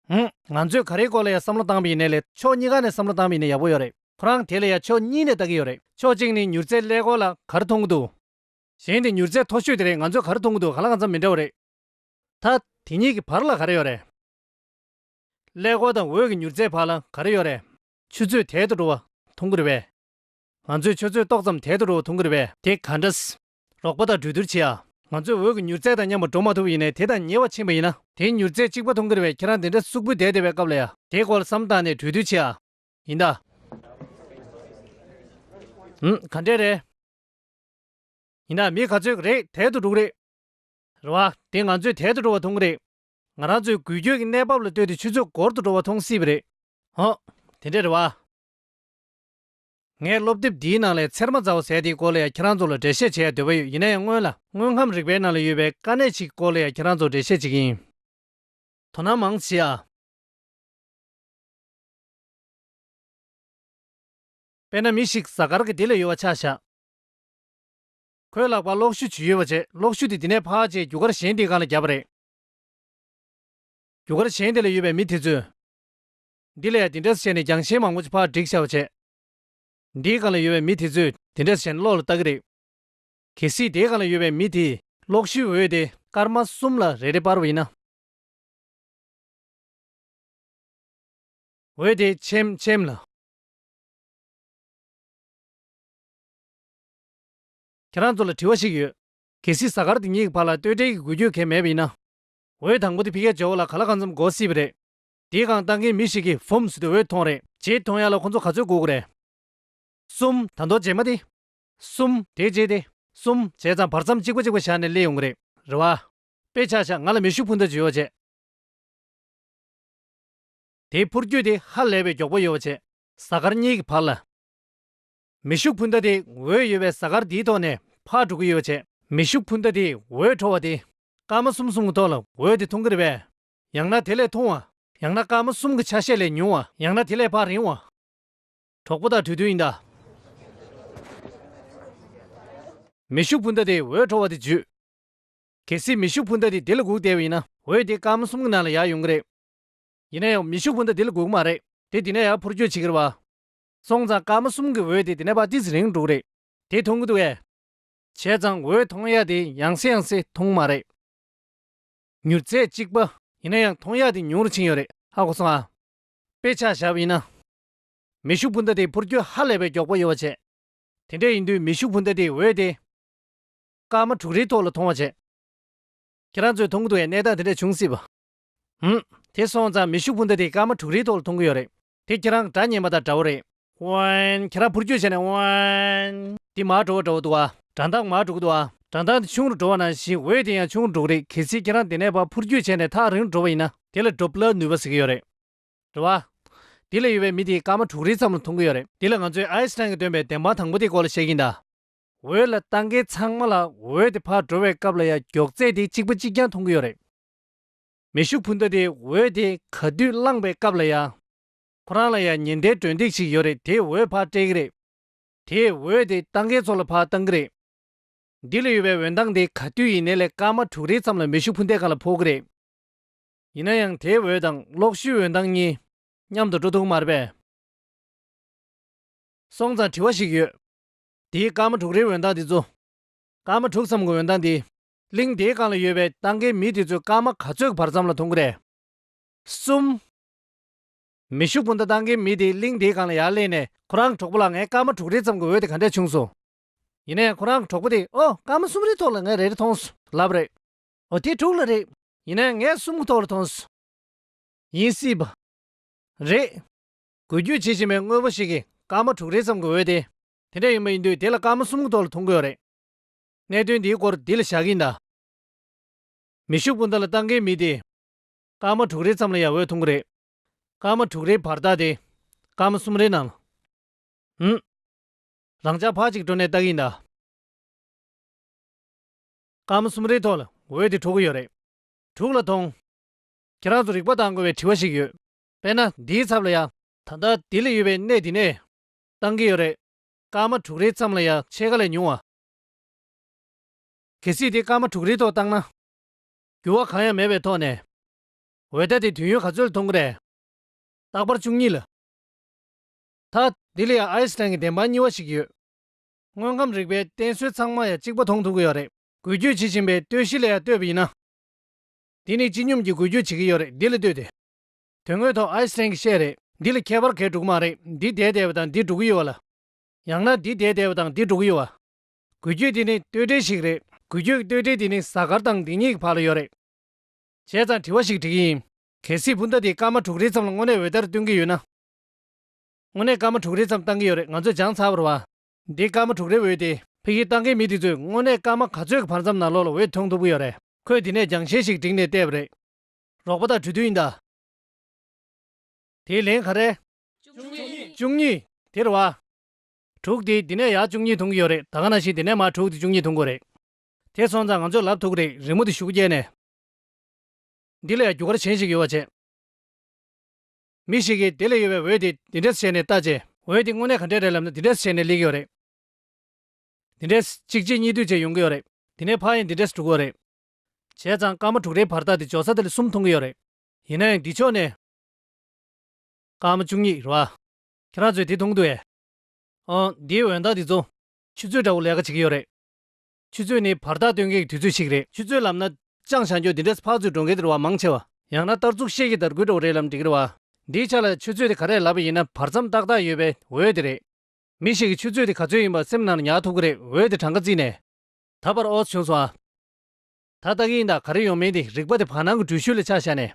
ཧུམ། ང་ཚོས་ག་རེའི་སྐོར་ལ་ཡང་བསམ་བློ་བཏང་བ་ཡིན་ནའི་ལས་ཕྱོགས་གཉིས་ཀ་ནས་བསམ་བློ་བཏང་བ་ཡིན་ན་ཡག་པོ་ཡོད་རེད། ཁོ་རང་དེ་ལ་ཡང་ཕྱོགས་གཉིས་ནས་ལྟ་གི་ཡོད་རེད། ཕྱོགས་གཅིག་ནི་མྱུར་ཚད་ཀླད་ཀོར་ལ་ག་རེ་མཐོང་གི་འདུག་གཞན་དེ་མྱུར་ཚད་མཐོ་ཤོས་དེ་རེད། ང་ཚོས་ག་རེ་མཐོང་གི་འདུག་གང་ལ་གང་འཚམ་མི་འདྲ་བ་རེད། ད་དེ་གཉིས་ཀྱི་བར་ལ་ག་རེ་ཡོད་རེད། ཀླད་ཀོར་དང་འོད་ཀྱི་མྱུར་ཚད་བར་ལ་ག་རེ་ཡོད་རེད། ཆུ་ཚོད་དལ་དུ་འགྲོ་བ་མཐོང་གི་རེད་པས། ང་ཚོས་ཆུ་ཚོད་ཏོག་ཙམ་དལ་དུ་འགྲོ་བ་མཐོང་གི་རེད་པས། དེ་ག་འདྲ། རོགས་པ་དང་གྲོས་བསྡུར་བྱེད་ཨ། ང་ཚོས་འོད་ཀྱི་མྱུར་ཚད་དང་མཉམ་པར་འགྲོ་མ་ཐུབ་པ་ཡིན་ནའི་དེ་དང་ཉེ་བ་ཕྱིན་པ་ཡིན་ན་དེའི་མྱུར་ཚད་གཅིག་པ་མཐོང་གི་རེད་པས། ཁྱེད་རང་དེ་འདྲ་གཟུགས་པོ་བསྡད་བསྡད་པའི་སྐབས་ལ་ཡ་དེའི་སྐོར་ལ་བསམ་བཏང་ནས་གྲོས་བསྡུར་བྱེད་ཨ། ཡིན་ད། ཨུམ། ག་འདྲས་རེད། ཡིན་ན་མི་ག་ཚོད་རེད་དལ་དུ་འགྲོ་གི་རེད། རེད་བ། དེ་ང་ཚོས་དལ་དུ་འགྲོ་བ་མཐོང་གི་རེད། ང་རང་ཚོའི་འགུལ་སྐྱོད་ཀྱི་གནས་བབ་ལ་ལྟོས་ཏེ་ཆུ་ཚོད་འགོར་དུ་འགྲོ་བ་མཐོང་སྲིད་པ་རེད། ཧོ། དེ་འདྲས་རེད་བ། ངས་སློབ་དེབ་འདིའི་ནང་ལས་ཚེར་མ་ཛའོ་ཟེར་དེའི་སྐོར་ལ་ཡང་ཁྱེད་རང་ཚོ་ལ་འགྲེལ་བཤད་བྱེད་ཡ་འདོད་པ་ཡོད། ཡིན་ན་ཡང་སྔོན་ལ་དངོས་ཁམས་རིག་པའི་ནང་ལ་ཡོད་པའི་དཀའ་གནད་ཅིག་སྐོར་ལ་ཡང་ཁྱེད་རང་ཚོར་འགྲེལ་བཤད་བྱེད་ཀྱི་ཡིན། དོ་སྣང་མང་བྱེད་ཨ། དཔེར་ན་མི་ཞིག་གཟའ་སྐར་གྱི་འདི་ལ་ཡོད་པ་ཆ་བཞག་ཁོའི་ལག་པར་གློག་ཞུ་ཅིག་ཡོད་པ་བྱས། གློག་ཞུ་དེ་འདི་ནས་ཕར་བྱས་རྒྱུ་སྐར་གཞན་དེའི་སྒང་ལ་བརྒྱབ་པ་རེད། རྒྱུ་སྐར་གཞན་དེ་ལ་ཡོད་པའི་མི་དེ་ཚོས། འདི་ལ་ཡང་དེ་འདྲ་བྱས་ནས་རྒྱང་ཤེལ་མང་པོ་ཅིག་ཕར་བསྒྲིགས་བཞག་པ་བྱས། འདིའི་སྒང་ལ་ཡོད་པའི་མི་དེ་ཚོས་དེ་འདྲ་བྱས་ནས་གློག་ལ་ལྟ་གི་རེད། གལ་སྲིད་དེའི་སྒང་ལ་ཡོད་པའི་མི་དེས་གློག་ཞུའི་འོད་དེ་སྐར་མ་གསུམ་ལ་རེ་རེ་སྤར་བ་ཡིན་ན། འོད་དེ་ཆེམ་ཆེམ་ལ། ཁྱེད་རང་ཚོ་ལ་དྲི་བ་ཞིག་ཡོད། གལ་སྲིད་གཟའ་སྐར་འདི་གཉིས་ཀྱི་བར་ལ་སྟོད་འབྲེལ་གྱི་འགུལ་སྐྱོད་གང་ཡང་མེད་པ་ཡིན་ན། འོད་དང་པོ་དེ་ཕ་གིར་འབྱོར་བ་ལ་གང་ལ་གང་འཚམ་འགོར་སྲིད་པ་རེད། དེའི་སྒང་ལྟ་མཁན་མི་ཞིག་གིས་ཕུམ་ཟེར་དུས་འོད་མཐོང་རེད། རྗེས་མཐོང་ཡ་ལ་ཁོ་ཚོ་ག་ཚོད་འགོར་གྱི་རེད། གསུམ། ད་དུང་རྗེས་མ་དེ། གསུམ། དེའི་རྗེས་དེ། གསུམ། བྱས་ཙང་བར་མཚམས་གཅིག་པ་གཅིག་པ་བཞག་ནས་སླེབས་ཡོང་གི་རེད། རེད་བ། དཔེ་ཆ་བཞག་ང་ལ་མེ་ཤུགས་འཕུར་མདའ་ཅིག་ཡོད་པ་བྱས། དེའི་འཕུར་སྐྱོད་དེ་ཧ་ལས་པའི་མགྱོགས་པོ་ཡོད་པ་བྱས། གཟའ་སྐར་གཉིས་ཀྱི་བར་ལ། མེ་ཤུགས་འཕུར་མདའ་དེ་འོད་ཡོད་པའི་གཟའ་སྐར་འདིའི་ཐོག་ནས་ཕར་འགྲོ་གི་ཡོད་པ་བྱས། མེ་ཤུགས་འཕུར་མདའ་དེས་འོད་འཕྲོ་བ་དེ། སྐར་མ་གསུམ་གསུམ་གྱི་ཐོག་ལ་འོད་དེ་མཐོང་གི་རེད་པས། ཡང་ན་དེ་ལས་ཐུང་བ། ཡང་ན་སྐར་མ་གསུམ་གྱི་ཆ་ཤས་ལས་ཉུང་བ། ཡང་ན་དེ་ལས་ཕར་རིང་བ། གྲོགས་པོ་དང་གྲོས་བསྡུར་ཡིན་ད། མེ་ཤུགས་འཕུར་མདའ་དེས་འོད་འཕྲོ་བ་དེ་བརྒྱུད། གལ་སྲིད་མེ་ཤུགས་འཕུར་མདའ་དེ་འདི་ལ་སྒུག་བསྡད་པ་ཡིན་ན། འོད་དེ་སྐར་མ་གསུམ་གྱི་ནང་ལ་ཡར་ཡོང་གི་རེད། ཡིན་ན་ཡང་མེ་ཤུགས་འཕུར་མདའ་འདི་ལ་སྒུག་གི་མ་རེད། དེ་འདི་ནས་ཡར་འཕུར་སྐྱོད་བྱེད་ཀྱི་རེད་བ། སོང་ཙང་སྐར་མ་གསུམ་གྱི་འོད་དེ་དེ་ནས་ཕར་ཏིས་རིང་འགྲོ་གི་རེད། དེ་མཐོང་གི་འདུག་གས། བྱས་ཙང་འོད་མཐོང་ཡ་དེ་ཡང་སེ་ཡང་སེ་མཐོང་མ་རེད། མྱུར་ཚད་གཅིག་པ། ཡིན་ན་ཡང་མཐོང་ཡ་དེ་ཉུང་རུ་ཕྱིན་ཡོད་རེད། ཧ་གོ་སོང་ཨ། དཔེ་ཆ་བཞག་པ་ཡིན་ན། མེ་ཤུགས་འཕུར་མདའ་དེ་འཕུར་སྐྱོད་ཧ་ལས་པའི་མགྱོགས་པོ་ཡོད་པ་བྱས། དེ་འདྲ་ཡིན་དུས་མེ་ཤུགས་འཕུར་མདའ་དེའི་འོད་དེ། སྐར་མ་དྲུག་རེའི་ཐོག་ལ་མཐོང་བ་བྱས། ཁྱེད་རང་ཚོས་མཐོང་གི་འདུག་གས། གནས་སྟངས་དེ་འདྲ་བྱུང་སྲིད་པ། ཧུམ། དེ་སོང་ཙང་མེ་ཤུགས་འཕུར་མདའ་དེ་སྐར་མ་དྲུག་རེའི་ཐོག་ལ་མཐོང་གི་ཡོད་རེད། དེ་ཁྱེད་རང་སྒྲ་སྙན་པ་དང་འདྲ་བོ་རེད། ཝན། ཁྱེད་རང་འཕུར་སྐྱོད་བྱས་ནས་ཝན། དེ་མར་འགྲོ་བ་འདྲ་བོ་འདུག་ཨ། སྒྲ་གདངས་མར་འགྲོ་གི་འདུག་ཨ། སྒྲ་གདངས་དེ་ཆུང་རུ་འགྲོ་བ་ནང་བཞིན་འོད་དེ་ཡང་ཆུང་རུ་འགྲོ་གི་རེད། གལ་སྲིད་ཁྱེད་རང་དེ་ནས་ཕར་འཕུར་སྐྱོད་བྱས་ནས་ཐག་རིང་རུ་འགྲོ་བ་ཡིན་ན། དེ་ལ་ཌོབ་ལར་ནུས་པ་ཟེར་གྱི་ཡོད་རེད། རེད་བ། དེ་ལ་ཡོད་པའི་མི་དེ་སྐར་མ་དྲུག་རེའི་མཚམས་ལ་མཐོང་གི་ཡོད་རེད། དེ་ལ་ང་ཚོས་ཨའི་སི་ཊན་གྱིས་བཏོན་པའི་བདེན་དཔང་དང་པོ་དེའི་སྐོར་ལ་བཤད་ཀྱིན་གདའ། འོད་ལ་ལྟ་མཁན་ཚང་མ་ལ་འོད་དེ་ཕར་འགྲོ་བའི་སྐབས་ལ་ཡང་མགྱོགས་ཚད་དེ་གཅིག་པ་གཅིག་རྐྱང་མཐོང་གི་ཡོད་རེད། མེ་ཤུགས་འཕུར་མདའ་དེ་འོད་དེ་ག་དུས་བླངས་པའི་སྐབས་ལ་ཡང་། ཁོ་རང་ལ་ཡང་ཉེན་བརྡའི་སྒྲོན་སྟེགས་ཤིག་ཡོད་རེད། དེས་འོད་ཕར་སྤྲད་ཀྱི་རེད། དེས་འོད་དེ་ལྟ་མཁན་ཚོ་ལ་ཕར་བཏང་གི་རེད། འདི་ལ་ཡོད་པའི་འོད་མདངས་དེ་ག་དུས་ཡིན་ནའི་ལས་སྐར་མ་དྲུག་རེའི་མཚམས་ལ་མེ་ཤུགས་འཕུར་མདའི་སྒང་ལ་ཕོག་གི་རེད། ཡིན་ན་ཡང་དེའི་འོད་དང་གློག་ཤུགས་འོད་མདངས་གཉིས་མཉམ་དུ་འགྲོ་ཐུབ་མ་རེད་པས། སོང་ཙང་དྲི་བ་ཞིག་ཡོད། དེའི་སྐར་མ་དྲུག་རེའི་འོད་མདངས་དེ་ཚོ། སྐར་མ་དྲུག་ཙམ་གྱི་འོད་མདངས་དེ། གླིང་དེའི་སྒང་ལ་ཡོད་པའི་ལྟ་མཁན་མི་དེ་ཚོས་སྐར་མ་ག་ཚོད་ཀྱི་བར་མཚམས་ལ་མཐོང་གི་རེད། གསུམ། མེ་ཤུགས་འཕུར་མདའ་ལྟ་མཁན་མི་དེ་གླིང་དེའི་སྒང་ལ་ཡར་སླེབས་ནས་ཁོ་རང་གི་གྲོགས་པོ་ལ་ངའི་སྐར་མ་དྲུག་རེའི་མཚམས་ཀྱི་འོད་དེ་ག་འདྲས་བྱུང་སོང་། ཡིན་ན་ཡང་ཁོ་རང་གི་གྲོགས་པོ་དེས་ཨོ་སྐར་མ་གསུམ་རེའི་ཐོག་ལ་ངས་རེ་རེ་མཐོང་སོང་ལབ་རེད། ཨོ་དེ་དྲུག་ལ་རེད། ཡིན་ན་ཡང་ངས་གསུམ་གྱི་ཐོག་ལ་མཐོང་སོང་། ཡིན་སྲིད་པ། རེད། འགུལ་སྐྱོད་བྱེད་བཞིན་པའི་དངོས་པོ་ཞིག་གིས་སྐར་མ་དྲུག་རེའི་མཚམས་ཀྱི་འོད་དེ། དེ་འདྲ་ཡིན་པ་ཡིན་དུས་དེ་ལ་སྐར་མ་གསུམ་གྱི་ཐོག་ལ་མཐོང་གི་ཡོད་རེད། གནད་དོན་འདིའི་སྐོར་འདི་ལ་བཞག་གི་ཡིན་ད། མེ་ཤུགས་འཕུར་མདའ་ལ་ལྟ་མཁན་མི་དེ། སྐར་མ་དྲུག་རེའི་མཚམས་ལ་ཡང་འོད་མཐོང་གི་རེད། སྐར་མ་དྲུག་རེའི་བར་ཐག་དེ། སྐར་མ་གསུམ་རེའི་ནང་ལ། ཧུམ། རང་ཅག་ཕར་ཅིག་འགྲོ་ནས་ལྟ་གི་ཡིན་ད། སྐར་མ་གསུམ་རེའི་ཐོག་ལ་འོད་དེ་འཕྲོ་གི་ཡོད་རེད། དྲུག་ལ་མཐོང་། ཁྱེད་རང་ཚོ་རིག་པ་བཏང་དགོས་པའི་དྲི་བ་ཞིག་ཡོད། དཔེར་ན་འདིའི་ཚབ་ལ་ཡ། ད་ལྟ་འདི་ལ་ཡོད་པའི་གནས་འདི་ནས། བཏང་གི་ཡོད་རེད། སྐར་མ་དྲུག་རེའི་མཚམས་ལ་ཡ་ཕྱེད་ཀ་ལས་ཉུང་བ། གལ་སྲིད་དེ་སྐར་མ་དྲུག་རེའི་ཐོག་བཏང་ན། འགྱུར་བ་གང་ཡང་མེད་པའི་ཐོག་ནས། འོད་མདའ་དེ་དུས་ཡུན་ག་ཚོད་ལ་མཐོང་གི་རེད། རྟག་པར་བཅུ་གཉིས་ལ། ད་འདི་ལ་ཡང་ཨའི་སི་ཊན་གྱི་བདེན་དཔང་གཉིས་པ་ཞིག་ཡོད། དངོས་ཁམས་རིག་པའི་བསྟེན་གསོལ་ཚང་མ་ཡང་གཅིག་པ་མཐོང་ཐུབ་ཀྱི་ཡོད་རེད། འགུལ་སྐྱོད་བྱེད་བཞིན་པའི་ལྟོས་གཞི་ལ་ཡང་ལྟོས་པ་ཡིན་ན། འདི་ནི་སྤྱི་སྙོམས་ཀྱི་འགུལ་སྐྱོད་བྱེད་ཀྱི་ཡོད་རེད། འདི་ལ་ལྟོས་ཏེ། དོན་དངོས་ཐོག་ཨའི་སི་ཊན་གྱིས་བཤད་རེད། འདི་ལ་ཁྱད་པར་གང་འགྲོ་གི་མ་རེད། འདི་བསྡད་བསྡད་པ་དང་འདི་འགྲོ་གི་ཡོད་པ་ལ། ཡང་ན་འདི་བསྡད་བསྡད་པ་དང་འདི་འགྲོ་གི་ཡོད་པ། འགུལ་སྐྱོད་འདི་ནི་ལྟོས་འབྲས་ཤིག་རེད། འགུལ་སྐྱོད་ཀྱི་ལྟོས་འབྲས་འདི་ནི་གཟའ་སྐར་དང་འདི་གཉིས་ཀྱི་བར་ལ་ཡོད་རེད། བྱས་ཙང་དྲི་བ་ཞིག་འདྲི་གི་ཡིན། གལ་སྲིད་འཕུར་མདའ་འདི་སྐར་མ་དྲུག་རེའི་མཚམས་ལ་དངོས་གནས་འོད་ལྟར་སྟོན་གྱི་ཡོད་ན། དངོས་གནས་སྐར་མ་དྲུག་རེའི་མཚམས་བཏང་གི་ཡོད་རེད། ང་ཚོས་སྦྱངས་ཚར་བ་རེད་བ། འདི་སྐར་མ་དྲུག་རེའི་འོད་དེ་ཕ་གིར་བཏང་མཁན་མི་དེ་ཚོས་དངོས་གནས་སྐར་མ་ག་ཚོད་ཀྱི་བར་མཚམས་ནང་ལོགས་ལ་འོད་མཐོང་ཐུབ་ཀྱི་ཡོད་རེད། ཁོས་འདི་ནས་སྦྱང་བཤད་ཞིག་བསྒྲིགས་ནས་བལྟས་པ་རེད། རོགས་པ་དང་གྲོས་བསྡུར་ཡིན་ད། དེའི་ལན་ག་རེ། བཅུ་གཉིས། བཅུ་གཉིས། དེ་རེད་བ། དྲུག་དེ་འདི་ནས་ཡར་བཅུ་གཉིས་མཐོང་གི་ཡོད་རེད། ད་ག་ནང་བཞིན་འདི་ནས་མར་དྲུག་དེ་བཅུ་གཉིས་མཐོང་གི་རེད། དེ་སོང་ཙང་ང་ཚོས་ལབ་ཐུབ་ཀྱི་རེད། རི་མོ་དེ་གཞུག་བསྐྱལ་ནས། འདི་ལ་ཡང་རྒྱུ་སྐར་གཞན་ཞིག་ཡོད་པ་བྱས། མི་ཞིག་གིས་དེ་ལ་ཡོད་པའི་འོད་དེ་འདི་འདྲས་བྱས་ནས་བལྟས་རྗེས། འོད་དེ་དངོས་གནས་ག་འདྲས་རེད་ལབ་ན་འདི་འདྲས་བྱས་ནས་སླེབས་ཀྱི་ཡོད་རེད། འདི་འདྲས་གཅིག་རྗེས་གཉིས་མཐུད་བྱས་ཡོང་གི་ཡོད་རེད། དེ་ནས་ཕར་ཡང་འདི་འདྲས་འགྲོ་གི་ཡོད་རེད། བྱས་ཙང་སྐར་མ་དྲུག་རེའི་བར་ཐག་དེ་འཇོག་ས་དེ་ལ་གསུམ་མཐོང་གི་ཡོད་རེད། ཡིན་ན་ཡང་འདི་ཕྱོགས་ནས། སྐར་མ་བཅུ་གཉིས་རེད་བ། ཁྱེད་རང་ཚོས་དེ་མཐོང་གི་འདུག་གས། ཨང་། འདིའི་འོད་མདངས་འདི་ཚོ། ཆུ་ཚོད་འདྲ་བོ་ལས་ཀ་བྱེད་ཀྱི་ཡོད་རེད། ཆུ་ཚོད་ནི་བར་ཐག་སྟོན་མཁན་གྱི་དུས་ཚོད་ཞིག་རེད། ཆུ་ཚོད་ལབ་ན་ཅང་བྱང་ཆུབ་འདི་འདྲས་ཕར་ཚུར་འགྲོ་མཁན་དེ་རེད་བ། མང་ཆེ་བ། ཡང་ན་ལྟར་ཚུགས་ཤེལ་གྱི་དར་གུད་འདྲ་བོ་རེད་ལབ་འགྲིག་གི་རེད་བ། འདིའི་ཆ་ལ་ཆུ་ཚོད་དེ་ག་རེ་ལབ་པ་ཡིན་ན་བར་མཚམས་ཏག་ཏག་ཡོད་པའི་འོད་དེ་རེད། མི་ཞིག་གིས་ཆུ་ཚོད་དེ་ག་ཚོད་ཡིན་པ་སེམས་ནང་ལ་ཉར་ཐུབ་ཀྱི་རེད། འོད་དེ་གྲངས་ཀ་བརྩིས་ནས། ད་བར་ཨོ་ཙི་བྱུང་སོང་ཨ། ད་ལྟ་གི་ཡིན་ད་ག་རེ་ཡོང་མིན་དེ་རིག་པ་དེ་བར་སྣང་གི་འགྲུལ་བཞུད་ལ་ཆ་བཞག་ནས།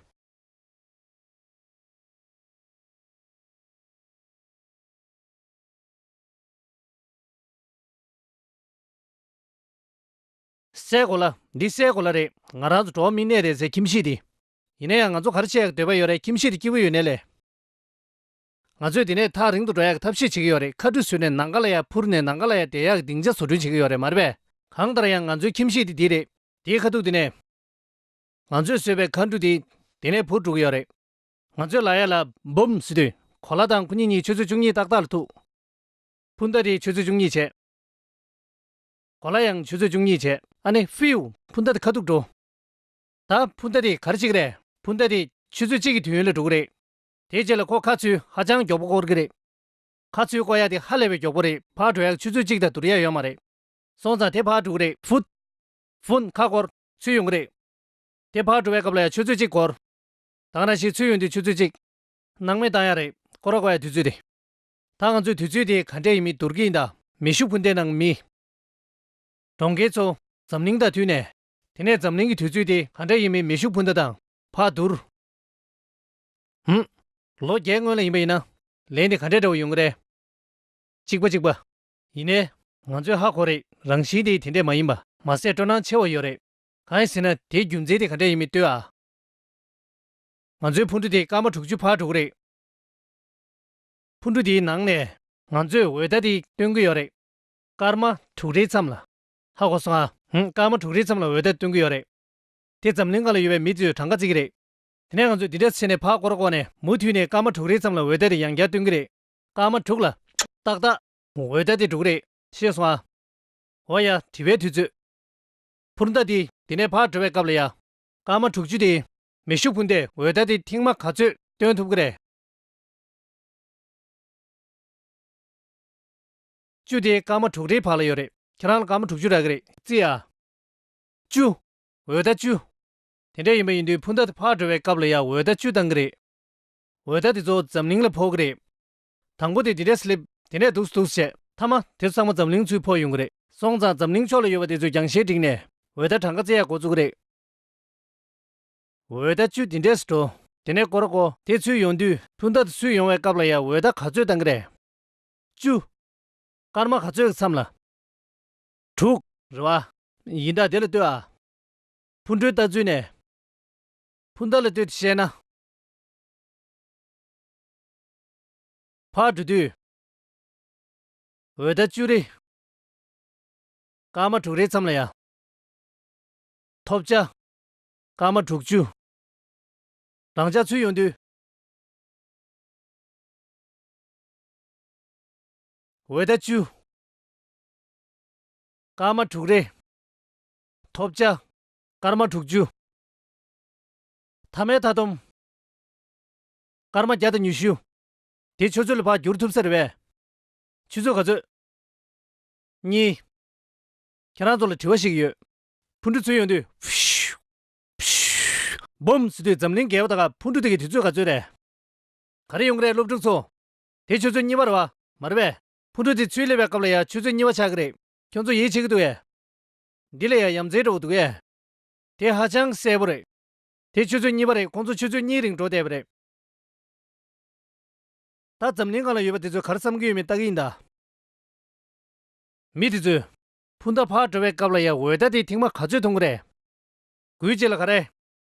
སའི་གོ་ལ། འདི་སའི་གོ་ལ་རེད། ང་རང་ཚོ་འགྲོ་བ་མིའི་གནས་རེད་ཟེར་ཁྱིམ་གཞིས་འདི། ཡིན་ན་ཡང་ང་ཚོ་ག་རེ་བྱེད་ཡག་འདོད་པ་ཡོད་རེད། ཁྱིམ་གཞིས་འདི་སྐྱིད་པོ་ཡོད་ནའི་ལས། ང་ཚོས་འདི་ནས་ཐག་རིང་དུ་འགྲོ་ཡག་གི་ཐབས་ཤེས་བྱེད་ཀྱི་ཡོད་རེད། མཁའ་གྲུ་བཟོས་ནས་ནམ་མཁའ་ལ་ཡར་འཕུར་ནས་ནམ་མཁའ་ལ་ཡར་བསྡད་ཡག་གི་སྡིངས་ཆ་བཟོ་སྐྲུན་བྱེད་ཀྱི་ཡོད་རེད་མ་རེད་པས། གང་ལྟར་ཡང་ང་ཚོའི་ཁྱིམ་གཞིས་འདི་འདི་རེད། དེའི་ཁ་ཐུག་འདི་ནས། ང་ཚོས་བཟོས་པའི་མཁའ་འགྲུལ་དེ་དེ་ནས་འཕུར་འགྲོ་གི་ཡོད་རེད། ང་ཚོས་ལབ་ཡ་ལ་འབུམ་ཟེར་དུས་གོ་ལ་དང་ཁོ་གཉིས་གཉིས་ཆུ་ཚོད་བཅུ་གཉིས་ཏག་ཏག་ལ་ཐུག་འཕུར་མདའ་དེ་ཆུ་ཚོད་བཅུ་གཉིས་བྱས། གོ་ལ་ཡང་ཆུ་ཚོད་བཅུ་གཉིས་བྱས། ཨ་ནི་ཧྥིའུ་འཕུར་མདའ་དེ་ཁ་ཐུག་འགྲོ། ད་འཕུར་མདའ་དེ་ག་རེ་བྱེད་ཀྱི་རེད། འཕུར་མདའ་དེ་ཆུ་ཚོད་གཅིག་གི་དུས་ཡུན་ལ་འགྲོ་གི་རེད། དེའི་རྗེས་ལ་ཁོ་ཁ་ཚུད་ཧ་ཅང་མགྱོགས་པོ་འཁོར་གི་རེད། ཁ་ཚུར་བསྐོར་ཡག་དེ་ཧ་ལས་པའི་མགྱོགས་པོ་རེད། ཕར་འགྲོ་ཡག་ཆུ་ཚོད་གཅིག་དང་བསྡུར་ཡག་ཡོད་མ་རེད། སོང་ཙང་དེ་ཕར་འགྲོ་གི་རེད། ཧྥུད། ཧྥུན། ཁ་སྐོར། ཚུར་ཡོང་གི་རེད། དེ་ཕར་འགྲོ་བའི་སྐབས་ལ་ཡང་ཆུ་ཚོད་གཅིག་འགོར། ད་ག་ནང་བཞིན་ཚུར་ཡོང་དུས་ཆུ་ཚོད་གཅིག་སྣང་མེད་བཏང་ཡག་རེད། སྐོར་ར་བསྐོར་ཡག་དུས་ཚོད་དེ། ད་ང་ཚོས་དུས་ཚོད་དེ་ག་འདྲས་ཡིན་མིན་བསྡུར་གྱི་ཡིན་ད། མེ་ཤུགས་འཕུར་མདེལ་ནང་མི། གྲོང་ཁྱེར་ཚོ། འཛམ་གླིང་དང་མཐུད་ནས། དེ་ནས་འཛམ་གླིང་གི་དུས་ཚོད་དེ་ག་འདྲས་ཡིན་མིན་མེ་ཤུགས་འཕུར་མདའ་དང་ཕར་བསྡུར། ཧུམ། ལོ་བརྒྱད་སྔོན་ལ་ཡིན་པ་ཡིན་ན། ལན་དེ་ག་འདྲས་འདྲ་བོ་ཡོང་གི་རེད། གཅིག་པ་གཅིག་པ། ཡིན་ནའི། ང་ཚོས་ཧ་གོ་རེད། རང་བཞིན་དེ་དེ་འདྲས་མ་ཡིན་པ། མ་ཟད་སྤྲོ་སྣང་ཆེ་བ་ཡོད་རེད། གང་ཡིན་ཟེར་ན་དེའི་རྒྱུ་མཚན་དེ་ག་འདྲས་ཡིན་མིན་ལྟོས་ཨ། ང་ཚོའི་འཕུར་འགྲོས་དེ་སྐར་མ་དྲུག་ཅུ་ཕར་འགྲོ་གི་རེད། འཕུར་འགྲོས་དེའི་ནང་ནས་ང་ཚོས་འོད་མདའ་དེ་སྟོན་གྱི་ཡོད་རེད། སྐར་མ་དྲུག་རེའི་མཚམས་ལ། ཧ་གོ་སོང་ཨ། ཧུམ། སྐར་མ་དྲུག་རེའི་མཚམས་ལ་འོད་མདའ་སྟོན་གྱི་ཡོད་རེད། དེ་འཛམ་གླིང་སྒང་ལ་ཡོད་པའི་མི་ཚོས་གྲངས་ཀ་བརྩི་གི་རེད། དེ་ནས་ང་ཚོས་འདི་འདྲ་བྱས་ནས་ཕར་སྐོར་ར་བསྐོར་ནས་མུ་མཐུད་ནས་སྐར་མ་དྲུག་རེའི་མཚམས་ལ་འོད་མདའ་དེ་ཡང་བསྐྱར་སྟོན་གྱི་རེད། སྐར་མ་དྲུག་ལ། ཏག་ཏག་འོད་མདའ་དེ་འགྲོ་གི་རེད། ཤེས་སོང་ཨ། འོ་ཡ། དྲི་བའི་དུས་ཚོད། འཕུར་མདའ་དེ་འདི་ནས་ཕར་འགྲོ་བའི་སྐབས་ལ་ཡ། སྐར་མ་དྲུག་ཅུ་དེ། མེ་ཤུགས་འཕུར་མདས་འོད་མདའ་དེ་ཐེངས་མ་ག་ཚོད་སྟོན་ཐུབ་ཀྱི་རེད། བཅུ་དེ་སྐར་མ་དྲུག་རེའི་བར་ལ་ཡོད་རེད། ཁྱེད་རང་ལ་སྐར་མ་དྲུག་ཅུ་རག་གི་རེད། བརྩི་ཡ། བཅུ། འོད་མདའ་བཅུ། དེ་འདྲ་ཡིན་པ་ཡིན་དུས་འཕུར་མདའ་དེ་ཕར་འགྲོ་བའི་སྐབས་ལ་ཡ་འོད་མདའ་བཅུ་བཏང་གི་རེད། འོད་མདའ་དེ་ཚོ་འཛམ་གླིང་ལ་ཕོག་གི་རེད། དང་པོ་དེ་འདི་འདྲས་སླེབས། དེ་ནས་འདུག་འདུག་བྱས། མཐའ་མ་དེ་ཚོ་ཚང་མ་འཛམ་གླིང་ཚུར་ཕོག་ཡོང་གི་རེད། སོང་ཙང་འཛམ་གླིང་ཕྱོགས་ལ་ཡོད་པ་དེ་ཚོས་རྒྱང་ཤེལ་བསྒྲིགས་ནས་འོད་མདའ་གྲངས་ཀ་བཙལ་ཡག་འགོ་བཙུགས་ཀྱི་རེད། འོད་མདའ་བཅུ་འདི་འདྲས་སུ་འགྲོ། དེ་ནས་སྐོར་ར་བསྐོར། དེ་ཚུར་ཡོང་དུས་འཕུར་མདའ་དེ་ཚུར་ཡོང་བའི་སྐབས་ལ་ཡ་འོད་མདའ་ག་ཚོད་བཏང་གི་རེད། བཅུ། སྐར་མ་ག་ཚོད་ཀྱི་མཚམས་ལ། དྲུག་རེད་བ། ཡིན་ད། དེ་ལ་ལྟོས་ཨ། འཕུར་འགྲོའི་ལྟ་ཚུལ་ནས། འཕུར་མདའ་ལ་ལྟོས་ཏེ་བཤད་ན། ཕར་འགྲོ་དུས། འོད་མདའ་བཅུ་རེ། སྐར་མ་དྲུག་རེའི་མཚམས་ལ་ཡ། ཐོབ་བྱ། སྐར་མ་དྲུག་ཅུ། རང་འཇགས་ཚུར་ཡོང་དུས། འོད་མདའ་བཅུ། སྐར་མ་དྲུག་རེ། ཐོབ་བྱ། སྐར་མ་དྲུག་ཅུ། མཐའ་མའི་མཐའ་སྡོམ། སྐར་མ་བརྒྱ་དང་ཉི་ཤུ། དེ་ཆུ་ཚོད་ལ་ཕར་བསྒྱུར་ཐུབ་ས་རེད་པས། ཆུ་ཚོད་ག་ཚོད། གཉིས། ཁྱེད་རང་ཚོ་ལ་དྲི་བ་ཞིག་ཡོད། འཕུར་འགྲོས་ཚུར་ཡོང་དུས། བུམ་ཟེར་དུས་འཛམ་གླིང་བརྒལ་བ་དང་འཕུར་འགྲོས་དེ་གི་དུས་ཚོད་ག་ཚོད་རེད། ག་རེ་ཡོང་གི་རེད་སློབ་ཕྲུག་ཚོ། དེ་ཆུ་ཚོད་གཉིས་པ་རེད་བ། མ་རེད་པས། འཕུར་འགྲོས་དེ་ཚུར་སླེབས་པའི་སྐབས་ལ་ཡ་ཆུ་ཚོད་གཉིས་པ་ཆགས་ཀྱི་རེད། ཁྱོད་ཚོ་ཡིད་ཆེས་ཀྱི་འདུག་གས། འདི་ལ་ཡ་ཡ་མཚན་འདྲ་བོ་འདུག་གས། དེ་ཧ་ཅང་གསལ་པོ་རེད། དེ་ཆུ་ཚོད་གཉིས་པ་རེད། ཁོང་ཚོ་ཆུ་ཚོད་གཉིས་རིང་འགྲོ་བསྡད་པ་རེད། ད་འཛམ་གླིང་སྒང་ལ་ཡོད་པ་དེ་ཚོས་ག་རེ་བསམ་གྱི་ཡོད་མེད་ལྟ་གི་ཡིན་ད། མི་དེ་ཚོས། འཕུར་མདའ་ཕར་འགྲོ་བའི་སྐབས་ལ་ཡ་འོད་མདའ་དེ་ཐེངས་མ་ག་ཚོད་མཐོང་གི་རེད། དགུའི་རྗེས་ལ་ག་རེ།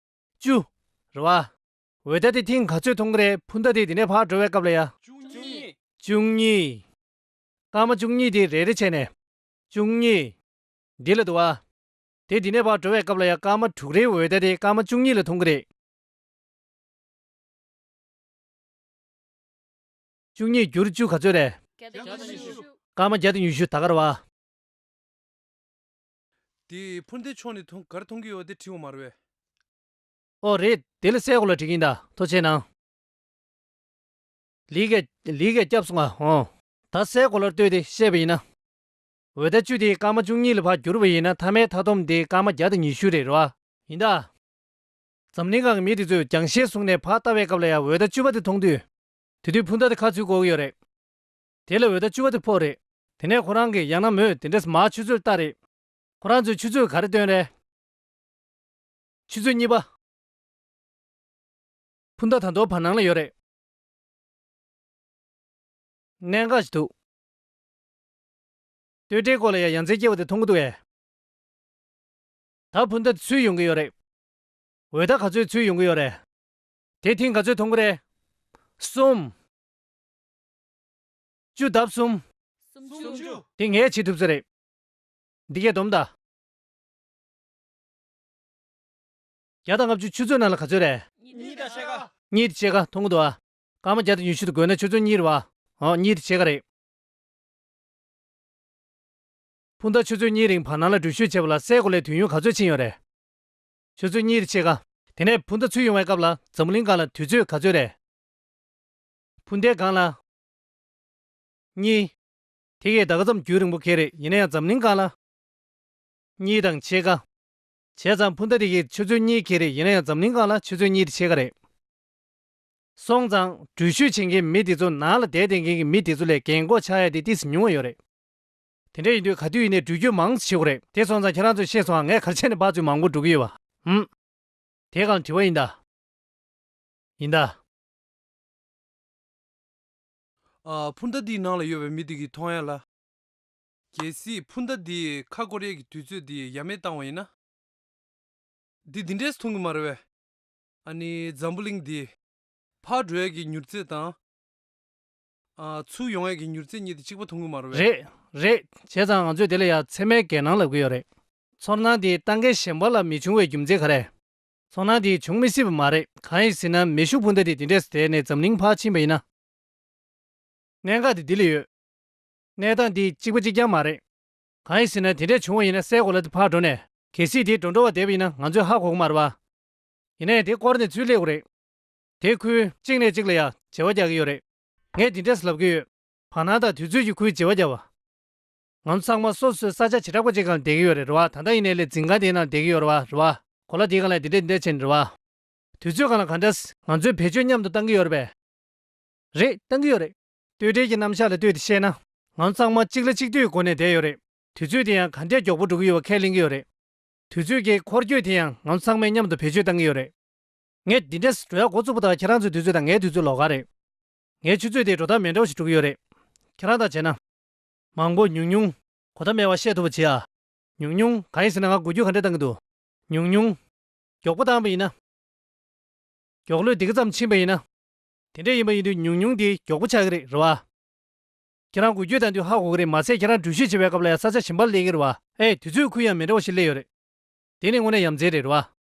བཅུ། རེད་བ། འོད་མདའ་དེ་ཐེངས་ག་ཚོད་མཐོང་གི་རེད། འཕུར་མདའ་དེ་དེ་ནས་ཕར་འགྲོ་བའི་སྐབས་ལ་ཡ། བཅུ་གཉིས། བཅུ་གཉིས། སྐར་མ་བཅུ་གཉིས་དེ་རེ་རེ་བྱས་ནས། བཅུ་གཉིས། འདི་ལ་འདུག་བ། དེ་འདི་ནས་ཕར་འགྲོ་བའི་སྐབས་ལ་ཡ་སྐར་མ་དྲུག་རེའི་འོད་མདའ་དེ་སྐར་མ་བཅུ་གཉིས་ལ་མཐོང་གི་རེད། བཅུ་གཉིས་བསྒྱུར་བཅུ་ག་ཚོད་རེད། བརྒྱ་དང་ཉི་ཤུ། སྐར་མ་བརྒྱ་དང་ཉི་ཤུ་ད་ག་རེད་བ། དེ་འཕུར་མདའི་ཕྱོགས་ནས་མཐོང་ག་རེ་མཐོང་གི་ཡོད་དེ་དྲིས་པ་མ་རེད་པས། ཨོ་རེད། དེ་ལ་སའི་གོ་ལ་འགྲིག་གི་ཡིན་ད། ཐུགས་རྗེ་གནང་། ལི་གས་ལི་གས་བསྐྱབས་སོང་ང་། ཨོ། ད་སའི་གོ་ལར་ལྟོས་ཏེ་བཤད་པ་ཡིན་ན། འོད་མདའ་བཅུ་དེ་སྐར་མ་བཅུ་གཉིས་ལ་ཕར་བསྒྱུར་བ་ཡིན་ན་མཐའ་མའི་མཐའ་སྡོམ་དེ་སྐར་མ་བརྒྱ་དང་ཉི་ཤུ་རེད་རོ། ཡིན་ད། འཛམ་གླིང་སྒང་གི་མི་དེ་ཚོས་རྒྱང་ཤེལ་བཟུང་ནས་ཕར་ལྟ་བའི་སྐབས་ལ་ཡང་འོད་མདའ་བཅུ་པ་དེ་མཐོང་དུས། དེ་དུས་འཕུར་མདའ་དེ་ཁ་ཚུར་བསྐོར་གྱི་ཡོད་རེད། དེ་ལ་འོད་མདའ་བཅུ་པ་དེ་ཕོག་རེད། དེ་ནས་ཁོ་རང་གིས་ཡང་ན་མོས་དེ་འདྲས་མར་ཆུ་ཚོད་ལྟ་རེད། ཁོ་རང་ཚོས་ཆུ་ཚོད་ག་རེ་སྟོན་རེད། ཆུ་ཚོད་གཉིས་པ། འཕུར་མདའ་ད་དུང་བར་སྣང་ལ་ཡོད་རེད། གནད་འགག་ཅིག་འདུག་སྟོད་འགྲེལ་སྐོར་ལ་ཡང་ཡ་མཚན་སྐྱེ་བ་དེ་མཐོང་གི་འདུག་གས། ད་འཕུར་མདའ་དེ་ཚུར་ཡོང་གི་ཡོད་རེད། འོད་མདའ་ག་ཚོད་ཚུར་ཡོང་གི་ཡོད་རེད། དེ་ཐེངས་ག་ཚོད་མཐོང་གི་རེད། གསུམ། བཅུ་ལྡབ་གསུམ། སུམ་ཅུ། དེ་ངས་བྱེད་ཐུབ་ས་རེད། འདི་གས་སྡོམ་ད། བརྒྱ་དང་ལྔ་བཅུ་ཆུ་ཚོད་ནང་ལ་ག་ཚོད་རེད། གཉིས་དང་ཕྱེད་ཀ། གཉིས་དང་ཕྱེད་ཀ་མཐོང་གི་འདུག་ཨ། སྐར་མ་བརྒྱ་དང་ཉི་ཤུ་དེ་བགོས་ན་ཆུ་ཚོད་གཉིས་རེད་བ། ཨོ་གཉིས་དང་ཕྱེད་ཀ་རེད། འཕུར་མདའ་ཆུ་ཚོད་གཉིས་རིང་བར་སྣང་ལ་འགྲུལ་བཞུད་བྱེད་པ་ལ་སའི་གོ་ལའི་དུས་ཡུན་ག་ཚོད་ཕྱིན་ཡོད་རེད། ཆུ་ཚོད་གཉིས་དང་ཕྱེད་ཀ། དེ་ནས་འཕུར་མདའ་ཚུར་ཡོང་བའི་སྐབས་ལ་འཛམ་བུ་གླིང་སྒང་ལ་དུས་ཚོད་ག་ཚོད་རེད། འཕུར་མདའི་སྒང་ལ། གཉིས། དེ་གས་ད་ག་ཙམ་རྒྱུན་རིང་པོ་འཁེལ་རེད། ཡིན་ན་ཡང་འཛམ་གླིང་སྒང་ལ་གཉིས་དང་ཕྱེད་ཀ། བྱས་ཙང་འཕུར་མདའ་དེ་གས་ཆུ་ཚོད་གཉིས་འཁེལ་རེད། ཡིན་ན་ཡང་འཛམ་གླིང་སྒང་ལ་ཆུ་ཚོད་གཉིས་དང་ཕྱེད་ཀ་རེད། སོང་ཙང་འགྲུལ་བཞུད་བྱེད་མཁན་མི་དེ་ཚོ་ནང་ལ་བསྡད་བསྡད་མཁན་གྱི་མི་དེ་ཚོ་ལས་རྒན་གོག་ཆགས་ཡ་དེ་ཏོག་ཙམ་ཉུང་བ་ཡོད་རེད། དེ་འདྲ་ཡིན་དུས་ག་དུས་ཡིན་ནའི་འགྲུལ་སྐྱོད་མང་ཙམ་བྱེད་དགོས་རེད། དེ་སོང་ཙང་ཁྱེད་རང་ཚོས་ཤེས་སོང་ཨ། ངས་ག་རེ་བྱས་ནས་ཕར་ཚུར་མང་པོ་འགྲོ་གི་ཡོད་པ། ཧུམ། དེ་གང་དྲི་བ་ཡིན་ད། ཡིན་ད། ཨ། འཕུར་མདའ་འདིའི་ནང་ལ་ཡོད་པའི་མི་དེ་གིས་མཐོང་ཡ་ལ། གལ་སྲིད་འཕུར་མདའ་འདི་ཁ་སྐོར་ཡས་ཀྱི་དུས་ཚོད་འདི་ཡ་མེད་བཏང་བ་ཡིན་ན། འདི་འདི་འདྲས་མཐོང་གི་མ་རེད་པས། ཨ་ནི་འཛམ་བུ་གླིང་འདི་ཕར་འགྲོ་ཡས་ཀྱི་མྱུར་ཚད་དང་། ཨ། ཚུར་ཡོང་ཡས་ཀྱི་མྱུར་ཚད་གཉིས་དེ་གཅིག་པ་མཐོང་གི་མ་རེད་པས། རེད། རེད། བྱས་ཙང་ང་ཚོས་དེ་ལ་ཡ་ཚད་མའི་འགན་ལེན་ལབ་ཀྱི་ཡོད་རེད། ཚོར་སྣང་དེ་ལྟ་མཁན་གཞན་པ་ལ་མི་འབྱུང་བའི་རྒྱུ་མཚན་ག་རེ། ཚོར་སྣང་དེ་བྱུང་མི་སྲིད་པ་མ་རེད། གང་ཡིན་ཟེར་ན་མེ་ཤུགས་འཕུར་མདའ་དེ་འདི་འདྲས་བསྡད་ནས་འཛམ་གླིང་ཕར་ཕྱིན་པ་ཡིན་ན། གནད་འགག་དེ་འདི་ལ་ཡོད། གནས་སྟངས་འདི་གཅིག་པ་གཅིག་རྐྱང་མ་རེད། གང་ཡིན་ཟེར་ན་དེ་འདྲས་བྱུང་བ་ཡིན་ན་སའི་གོ་ལ་དེ་ཕར་འགྲོ་ནས་གལ་སྲིད་དེ་འགྲོ་འགྲོ་བ་བསྡད་པ་ཡིན་ན་ང་ཚོས་ཧ་གོ་གི་མ་རེད་པ། ཡིན་ན་ཡང་དེ་སྐོར་ནས་ཚུར་སླེབས་དགོས་རེད། དེ་ཁུལ་གཅིག་ནས་གཅིག་ལ་ཡ་བརྗེ་བ་རྒྱག་གི་ཡོད་རེད། ངས་འདི་འདྲས་ལབ་ཀྱི་ཡོད། བར་སྣང་དང་དུས་ཚོད་ཀྱི་ཁུལ་བརྗེ་བ་བརྒྱབ་པ། ང་ཚོ་ཚང་མ་སོ་སོའི་ས་ཆ་བྱེ་བྲག་པ་གཅིག་སྒང་ལ་བསྡད་ཀྱི་ཡོད་རེད་རེད་བ། ད་ལྟ་ཡིན་ནའི་ལས་འཛིན་ཁང་དེའི་ནང་ལ་བསྡད་ཀྱི་ཡོད་རེད་བ། རེད་བ། གོ་ལ་དེའི་སྒང་ལ་འདི་འདྲས་འདི་འདྲས་བྱས་ནས་རེད་བ། དུས་ཚོད་སྒང་ལ་ག་འདྲས་ང་ཚོའི་བེད་སྤྱོད་མཉམ་དུ་བཏང་གི་ཡོད་རེད་པས། རེད། བཏང་གི་ཡོད་རེད། སྟོད་འགྲེལ་གྱི་རྣམ་གཞག་ལ་ལྟོས་ཏེ་བཤད་ན། ང་ཚོ་ཚང་མ་གཅིག་ལ་གཅིག་ལྟོས་ཀྱི་སྒོ་ནས་བསྡད་ཡོད་རེད། དུས་ཚོད་དེ་ཡང་ག་འདྲས་མགྱོགས་པོ་འགྲོ་གི་ཡོད་པ་ཁས་ལེན་གྱི་ཡོད་རེད། དུས་ཚོད་ཀྱི་འཁོར་སྐྱོད་དེ་ཡང་ང་ཚོ་ཚང་མས་མཉམ་དུ་བེད་སྤྱོད་བཏང་གི་ཡོད་རེད། ངས་འདི་འདྲས་འགྲོ་ཡག་འགོ་བཙུགས་པ་དང་ཁྱེད་རང་ཚོའི་དུས་ཚོད་དང་ངའི་དུས་ཚོད་ལོགས་ཀ་རེད། ངའི་ཆུ་ཚོད་དེ་འགྲོ་སྟངས་མི་འདྲ་བ་ཞིག་འགྲོ་གི་ཡོད་རེད། ཁྱེད་རང་དང་བྱས་ན། མང་པོ་ཉུང་ཉུང་། གོ་ཐབས་མེད་པ་བཤད་ཐུབ་པ་བྱེད་ཨ། ཉུང་ཉུང་གང་ཡིན་ཟེར་ན་ང་འགུལ་སྐྱོད་ག་འདྲས་བཏང་གི་འདུག་ཉུང་ཉུང་། མགྱོགས་པོ་བཏང་བ་ཡིན་ན། མགྱོགས་ལོས་འདི་ག་ཙམ་ཕྱིན་པ་ཡིན་ན། དེ་འདྲས་ཡིན་པ་ཡིན་དུས་ཉུང་ཉུང་དེ་མགྱོགས་པོ་ཆགས་ཀྱི་རེད། རེད་བ། ཁྱེད་རང་འགུལ་སྐྱོད་བཏང་དུས་ཧ་གོ་གི་རེད། མ་ཟད་ཁྱེད་རང་འགྲུལ་བཞུད་བྱེད་པའི་སྐབས་ལ་ཡང་ས་ཆ་གཞན་པར་སླེབས་ཀྱི་རེད་བ། ཨེ། དུས་ཚོད་ཁུལ་ཡང་མི་འདྲ་བ་ཞིག་སླེབས་ཡོད་རེད། དེ་ནི་དངོས་གནས་ཡ་མཚན་རེད། རེད་བ།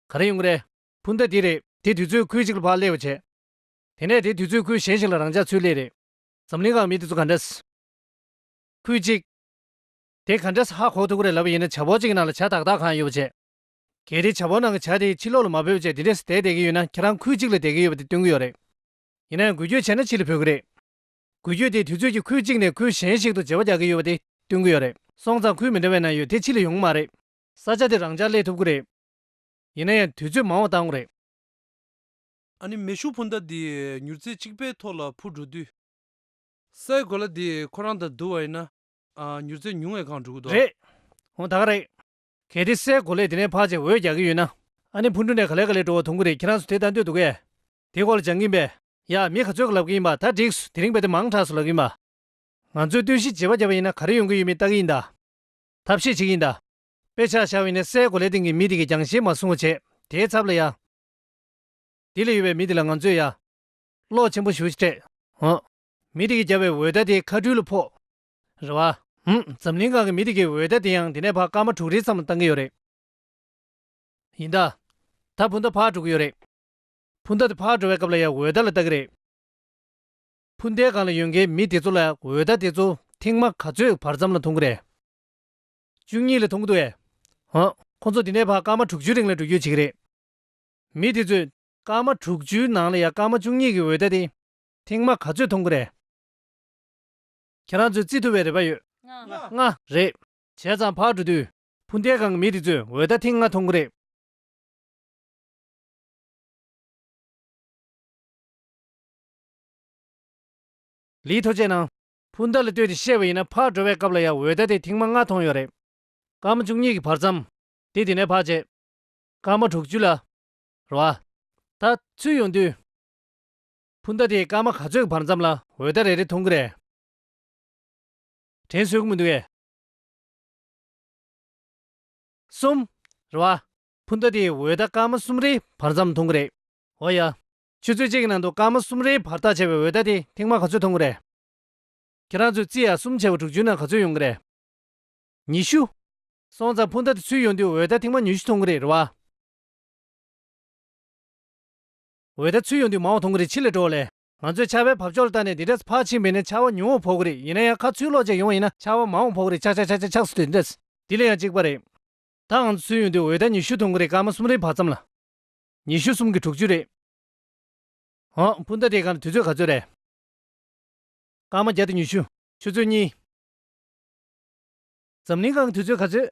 ག་རེ་ཡོང་གི་རེད། འཕུར་མདའ་འདི་རེད། དེ་དུས་ཚོད་ཁུལ་གཅིག་ལ་ཕར་སླེབས་པ་བྱས། དེ་ནས་དེ་དུས་ཚོད་ཁུལ་གཞན་ཞིག་ལ་རང་འཇགས་ཚུར་སླེབས་རེད། འཛམ་གླིང་སྒང་མི་དེ་ཚོ་ག་འདྲས། ཁུལ་གཅིག་དེ་ག་འདྲས་ཧ་གོ་ཐུབ་ཀྱི་རེད་ལབ་པ་ཡིན་ན་བྱ་ཕོར་གཅིག་གི་ནང་ལ་ཇ་དག་དག་གང་ཡོད་པ་བྱས། གལ་ཏེ་བྱ་ཕོར་ནང་གི་ཇ་དེ་ཕྱི་ལོགས་ལ་མ་བུད་པ་བྱས་འདི་འདྲས་སུ་བསྡད་བསྡད་ཀྱི་ཡོད་ན་ཁྱེད་རང་ཁུལ་གཅིག་ལ་བསྡད་ཀྱི་ཡོད་པ་དེ་སྟོན་གྱི་ཡོད་རེད། ཡིན་ན་ཡང་འགུལ་སྐྱོད་བྱས་ན་ཕྱི་ལ་བུད་ཀྱི་རེད། འགུལ་སྐྱོད་དེ་དུས་ཚོད་ཀྱི་ཁུལ་གཅིག་ནས་ཁུལ་གཞན་ཞིག་ཏུ་བརྗེ་བ་རྒྱག་གི་ཡོད་པ་དེ་སྟོན་གྱི་ཡོད་རེད། སོང་ཙང་ཁུལ་མི་འདྲ་བའི་ནང་ཡོད་དེ་ཕྱི་ལ་ཡོང་གི་མ་རེད། ས་ཆ་དེ་རང་འཇགས་སླེབས་ཐུབ་ཀྱི་རེད། ཡིན་ན་ཡང་དུས་ཚོད་མང་བ་བཏང་དགོས་རེད། ཨ་ནི་མེ་ཤུགས་འཕུར་མདའ་འདི་མྱུར་ཚད་གཅིག་པའི་ཐོག་ལ་འཕུར་འགྲོ་དུས། སའི་གོ་ལ་འདི་ཁོ་རང་དང་བསྡུར་བ་ཡིན་ན། ཨ། མྱུར་ཚད་ཉུང་བའི་སྒང་འགྲོ་གི་འདུག་རེད། འོ་ད་ག་རེད། གལ་ཏེ་སའི་གོ་ལས་དེ་ནས་ཕར་ཆེར་འོད་རྒྱག་གི་ཡོད་ན། ཨ་ནི་འཕུར་གྲུ་ནས་ག་ལེ་ག་ལེ་འགྲོ་བ་མཐོང་གི་རེད། ཁྱེད་རང་ཚོ་དེ་ལྟ་འདོད་འདུག་གས། དེའི་སྐོར་ལ་སྦྱང་གིན་པས། ཡ། མི་ག་ཚོད་ལབ་ཀྱི་ཡིན་པ། ད་འགྲིགས་སོང་། དེ་རིང་རྦད་དེ་མང་དྲགས་སོང་ལབ་ཀྱི་ཡིན་པ། ང་ཚོས་སྟོན་གཞི་བརྗེ་བ་བརྒྱབ་པ་ཡིན་ན་ག་རེ་ཡོང་གི་ཡོད་མེད་ལྟ་གི་ཡིན་ད། ཐབས་ཤེས་བྱེད་ཀྱི་ཡིན་ད། དཔེ་ཆ་བཞག་པ་ཡིན་ན་སའི་གོ་ལའི་སྟེང་གི་མི་དེ་གའི་རྒྱང་ཤེལ་མར་སྲུང་བ་བྱས། དེའི་ཚབ་ལ་ཡ། དེ་ལ་ཡོད་པའི་མི་དེ་ལ་ང་ཚོས་ཡ། གློག་ཆེན་པོ་ཞེ་པོ་ཅིག་སྤྲད། འོ། མི་དེ་གིས་བརྒྱབ་པའི་འོད་མདའ་དེ་མཁའ་འགྲུལ་ལ་ཕོག་རེད་བ། ཧུམ། འཛམ་གླིང་སྒང་གི་མི་དེ་གའི་འོད་མདའ་དེ་ཡང་དེ་ནས་ཕར་སྐར་མ་དྲུག་རེའི་མཚམས་ལ་བཏང་གི་ཡོད་རེད། ཡིན་ད། ད་འཕུར་མདའ་ཕར་འགྲོ་གི་ཡོད་རེད། འཕུར་མདའ་དེ་ཕར་འགྲོ་བའི་སྐབས་ལ་ཡང་འོད་མདའ་ལ་ལྟ་གི་རེད། འཕུར་མདའི་སྒང་ལ་ཡོད་མཁན་མི་དེ་ཚོ་ལ་འོད་མདའ་དེ་ཚོ་ཐེངས་མ་ག་ཚོད་བར་མཚམས་ལ་མཐོང་གི་རེད། བཅུ་གཉིས་ལ་མཐོང་གི་འདུག་གས། ཧོ། ཁོ་ཚོ་དེ་ནས་ཕར་སྐར་མ་དྲུག་ཅུའི་རིང་ལ་འགྲོ་རྒྱུ་བྱེད་ཀྱི་རེད། མི་དེ་ཚོས་སྐར་མ་དྲུག་ཅུའི་ནང་ལ་ཡང་སྐར་མ་བཅུ་གཉིས་ཀྱི་འོད་མདའ་དེ་ཐེངས་མ་ག་ཚོད་མཐོང་གི་རེད། ཁྱེད་རང་ཚོས་བརྩི་ཐུབ་པའི་རེ་བ་ཡོད། ལྔ། ལྔ་རེད། བྱས་ཙང་ཕར་འགྲོ་དུས་འཕུར་མདའི་སྒང་གི་མི་དེ་ཚོས་འོད་མདའ་ཐེངས་ལྔ་མཐོང་གི་རེད། ལིའི་ཐོ་ཅེ་ནང་། འཕུར་མདའ་ལ་ལྟོས་ཏེ་བཤད་པ་ཡིན་ན་ཕར་འགྲོ་བའི་སྐབས་ལ་ཡང་འོད་མདའ་དེ་ཐེངས་མ་ལྔ་མཐོང་ཡོད་རེད། སྐར་མ་བཅུ་གཉིས་ཀྱི་བར་མཚམས། དེ་དེ་ནས་ཕར་བྱས། སྐར་མ་དྲུག་ཅུ་ལ། རེད་བ། ད་ཚུར་ཡོང་དུས། འཕུར་མདའ་དེས་སྐར་མ་ག་ཚོད་ཀྱི་བར་མཚམས་ལ་འོད་མདའ་རེ་རེ་མཐོང་གི་རེད། དྲན་གསོས་ཀྱི་མི་འདུག་གས། གསུམ། རེད་བ། འཕུར་མདའ་དེས་འོད་མདའ་སྐར་མ་གསུམ་རེའི་བར་མཚམས་མཐོང་གི་རེད། འོ་ཡ། ཆུ་ཚོད་གཅིག་གི་ནང་དུ་སྐར་མ་གསུམ་རེའི་བར་ཐག་བྱས་པའི་འོད་མདའ་དེ་ཐེངས་མ་ག་ཚོད་མཐོང་གི་རེད། ཁྱེད་རང་ཚོས་རྩིས་ཡ། གསུམ་བྱས་པ་དྲུག་ཅུའི་ནང་ག་ཚོད་ཡོང་གི་རེད། ཉི་ཤུ། སོང་ཙང་འཕུར་མདའ་དེ་ཚུར་ཡོང་དུས་འོད་མདའ་ཐེངས་མ་ཉི་ཤུ་མཐོང་གི་རེད། རེད་བ། འོད་མདའ་ཚུར་ཡོང་དུས་མང་བ་མཐོང་གི་རེད། ཕྱི་ལ་འགྲོ་བ་ལས། ང་ཚོས་ཆར་པའི་བབ་ཅོལ་ལ་བལྟས་ནས་འདི་འདྲས་ཕར་ཕྱིན་པ་ཡིན་ན་ཆར་པ་ཉུང་བ་ཕོག་གི་རེད། ཡིན་ན་ཡང་ཁ་ཚུར་ལོག་བྱས་ཡོང་བ་ཡིན་ན་ཆར་པ་མང་བ་ཕོག་གི་རེད། ཆག་ཆག་ཆག་ཆག་ཆག་ཟེར་དུས་འདི་འདྲས། འདི་ལ་ཡང་གཅིག་པ་རེད། ད་ང་ཚོ་ཚུར་ཡོང་དུས་འོད་མདའ་ཉི་ཤུ་མཐོང་གི་རེད། སྐར་མ་གསུམ་རེའི་བར་མཚམས་ལ། ཉི་ཤུ་གསུམ་གྱི་དྲུག་ཅུ་རེད། འོ། འཕུར་མདའ་དེའི་སྒང་ལ་དུས་ཚོད་ག་ཚོད་རེད། སྐར་མ་བརྒྱ་དང་ཉི་ཤུ། ཆུ་ཚོད་གཉིས། འཛམ་གླིང་སྒང་དུས་ཚོད་ག་ཚོད།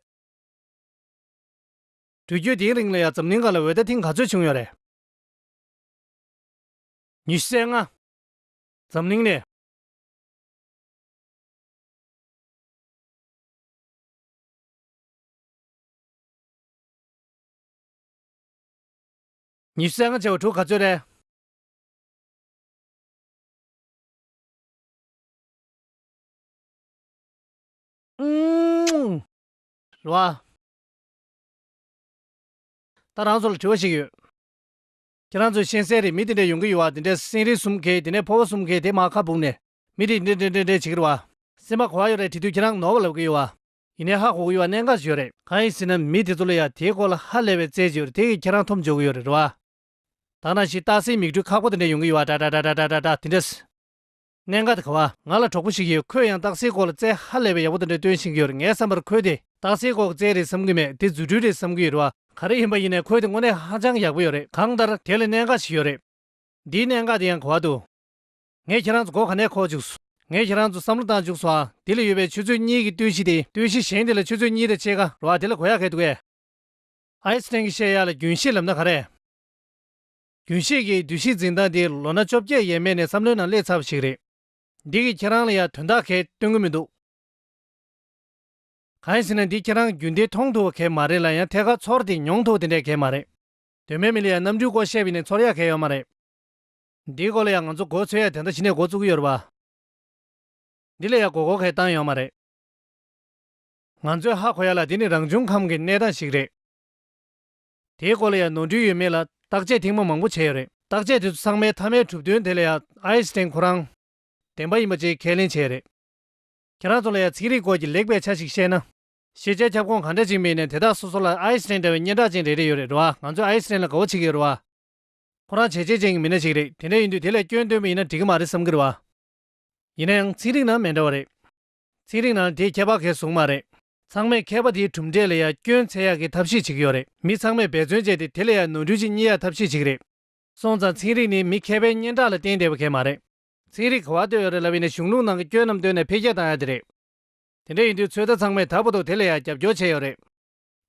འགྲུལ་སྐྱོད་དེའི་རིང་ལ་ཡང་འཛམ་གླིང་སྒང་ལ་ཝེ་དར་ཐེངས་ག་ཚོད་བྱུང་ཡོད་རེད། ཉི་ཤུ་རྩ་ལྔ། འཛམ་གླིང་ནས། ཉི་ཤུ་རྩ་ལྔ་བྱས་པ་དྲུག་ག་ཚོད་རེད། ཨུམ། རེད་བ། ད་རང་ཚོ་ལ་དྲི་བ་ཞིག་ཡོད། ཁྱེད་རང་ཚོས་ཤེས་གསལ་རེད། མི་དེ་འདྲས་ཡོང་གི་ཡོད་བ། དེ་འདྲས་སེང་རི་གསུམ་གས། དེ་ནས་ཕོ་བ་གསུམ་གས། དེ་མར་ཁ་སྦུག་ནས་མི་དེ་འདྲས་འདྲས་འདྲས་འདྲས་བྱེད་ཀྱི་རེད་བ། སེམས་པ་གོ་བ་ཡོད་རེད། དེ་དུས་ཁྱེད་རང་ནོར་བ་ལབ་ཀྱི་ཡོད་བ། ཡིན་ནའི་ཧ་གོ་གི་ཡོད་བ། གནད་འགག་ཞིག་ཡོད་རེད། གང་ཡིན་ཟེར་ན་མི་དེ་ཚོ་ལ་ཡ་དེའི་སྐོར་ལ་ཧ་ལས་པའི་རྩལ་ཅིག་ཡོད་རེད། དེ་གིས་ཁྱེད་རང་འཐོམ་འཇོག་གི་ཡོད་རེད། རེད་བ། ད་ནང་བཞིན་རྟགས་གསལ་མིག་འཕྲུལ་ཁག་པོ་དེ་འདྲས་ཡོང་གི་ཡོད་བ། ཏྲ་ཏྲ་ཏྲ་ཏྲ་ཏྲ་ཏྲ་དེ་འདྲས། གནད་འགག་དེ་ག་བ། ང་ལ་གྲོགས་པོ་ཞིག་ཡོད། ཁོས་ཡང་རྟགས་གསལ་སྐོར་ལ་རྩལ་ཧ་ལས་པའི་ཡག་པོ་དེ་འདྲས་སྟོན་ཤེས་ཀྱི་ཡོད་རེད། ངའི་བསམ་པར་ཁོས་དེ་རྟགས་གསལ་སྐོར་གྱི་རྩལ་རེད་བསམ་གྱི་མེད། དེ་རྫུ་འཕྲུལ་རེད་བསམ་གྱི་ཡོད་རེད་བ། ག་རེ་ཡིན་པ་ཡིན་ནའི་ཁོས་དེ་དངོས་གནས་ཧ་ཅང་ཡག་པོ་ཡོད་རེད། གང་ལྟར་དེ་ལ་གནད་འགག་ཞིག་ཡོད་རེད། འདིའི་གནད་འགག་དེ་ཡང་ག་བ་འདུག་ངས་ཁྱེད་རང་ཚོ་མགོ་ག་ནས་འཁོར་བཅུག་སོང་། ངས་ཁྱེད་རང་ཚོ་བསམ་བློ་བཏང་བཅུག་སོང་ཨ། འདི་ལ་ཡོད་པའི་ཆུ་ཚོད་གཉིས་ཀྱི་སྟོན་གཞི་དེ། སྟོན་གཞི་གཞན་དེ་ལ་ཆུ་ཚོད་གཉིས་དང་ཕྱེད་ཀ་རེད་བ། དེ་ལ་གོ་ཡག་ག་འདུག་གས། ཨའི་སི་ཊེན་གྱིས་བཤད་ཡག་ལ་རྒྱུན་ཤེས་ལབ་ན་ག་རེ། རྒྱུན་ཤེས་ཀྱི་འདུ་ཤེས་འཛིན་སྟངས་དེ་ལོ་ན་བཅོ་བརྒྱད་ཡས་མས་ནས་བསམ་བློའི་ནང་སླེབས་ཚར་བ་ཞིག་རེད། འདི་གིས་ཁྱེད་རང་ལ་ཡང་དོན་དག་གང་ཡང་སྟོན་གྱི་མི་འདུག་གང་ཡིན་ཟེར་ན་འདི་ཁྱེད་རང་རྒྱུན་ལྡན་མཐོང་ཐུབ་པ་གང་ཡང་མ་རེད་ལ། ཡང་ཐད་ཀར་ཚོར་དེ་མྱོང་ཐུབ་པ་དེ་འདྲ་གང་ཡང་མ་རེད། དོན་མེད་མི་ལ་ཡང་གནམ་གྲུའི་སྐོར་བཤད་པ་ཡིན་ན་ཚོར་ཡག་གང་ཡང་ཡོད་མ་རེད། འདིའི་སྐོར་ལ་ཡང་ང་ཚོ་མགོ་ཚོད་ཡག་དེ་འདྲ་བྱས་ནས་འགོ་བཙུགས་ཀྱི་ཡོད་རེད་པ། འདི་ལ་ཡང་མགོ་སྐོར་གང་ཡང་བཏང་ཡོད་མ་རེད། ང་ཚོས་ཧ་གོ་ཡག་ལ་འདི་ནི་རང་བྱུང་ཁམས་ཀྱི་གནས་སྟངས་ཤིག་རེད། དེའི་སྐོར་ལ་ཡང་ནོར་འཁྲུལ་ཡོད་མེད་ལ་བརྟག་དཔྱད་ཐེངས་མ་མང་པོ་བྱས་ཡོད་རེད། བརྟག་དཔྱད་དེ་ཚོ་ཚང་མའི་མཐའ་མའི་གྲུབ་དོན་དེ་ལ་ཡང་ཨའི་སི་ཊེན་ཁོ་རང་བདེན་པ་ཡིན་པ་བཅས་ཁས་ལེན་བྱས་རེད། ཁྱེད་རང་ཚོ་ལ་ཡང་ཚན་རིག་སྐོར་གྱི་ལེགས་པའི་ཆ་ཞིག་བཤད་ན། ཤེས་བྱའི་ཁྱབ་ཁོངས་ག་འདྲ་ཅིག་མིན་ནས་དེ་དག་སོ་སོ་ལ་ཨའི་སི་ཊེན་འདྲ་བའི་སྙན་གྲགས་ཅན་རེ་རེ་ཡོད་རེད། རེད་བ། ང་ཚོས་ཨའི་སི་ཊེན་ལ་དགའ་བོ་བྱེད་ཀྱི་ཡོད་རེད་བ། ཁོ་རང་བྱས་རྗེས་ཅན་གྱི་མི་སྣ་ཞིག་རེད། དེ་འདྲ་ཡིན་དུས་དེ་ལ་སྐྱོན་སྟོན་པ་ཡིན་ན་འགྲིག་གི་མ་རེད་བསམ་གྱི་རེད་བ། ཡིན་ན་ཡང་ཚན་རིག་ནང་མི་འདྲ་བ་རེད། ཚན་རིག་ནང་དེའི་ཁྱད་པར་གང་ཡང་བཟུང་མ་རེད། ཚང་མས་མཁས་པ་དེའི་གྲུབ་འབྲས་ལ་ཡང་སྐྱོན་འཚོལ་ཡག་གི་ཐབས་ཤེས་བྱེད་ཀྱི་ཡོད་རེད། མི་ཚང་མས་འབད་བརྩོན་བྱས་ཏེ་དེ་ལ་ཡང་ནོར་འཁྲུལ་ཅིག་རྙེད་ཡག་ཐབས་ཤེས་བྱེད་ཀྱི་རེད། སོང་ཙང་ཚན་རིག་ནི་མི་མཁས་པའི་སྙན་གྲགས་ལ་བརྟེན་བསྡད་པ་གང་ཡང་མ་རེད། ཚན་རིག་ག་བ་ལྟོས་ཡོད་རེད་ལབ་ཡིན་ན་གཞུང་ལུགས་ནང་གི་སྐྱོན་རྣམས་བཏོན་ནས་འཕེལ་རྒྱས་བཏང་ཡག་དེ་རེད། དེ་འདྲ་ཡིན་དུས་ཚོད་ལྟ་ཚང་མས་ད་བར་དུ་དེ་ལ་ཡང་རྒྱབ་སྐྱོར་བྱས་ཡོད་རེད།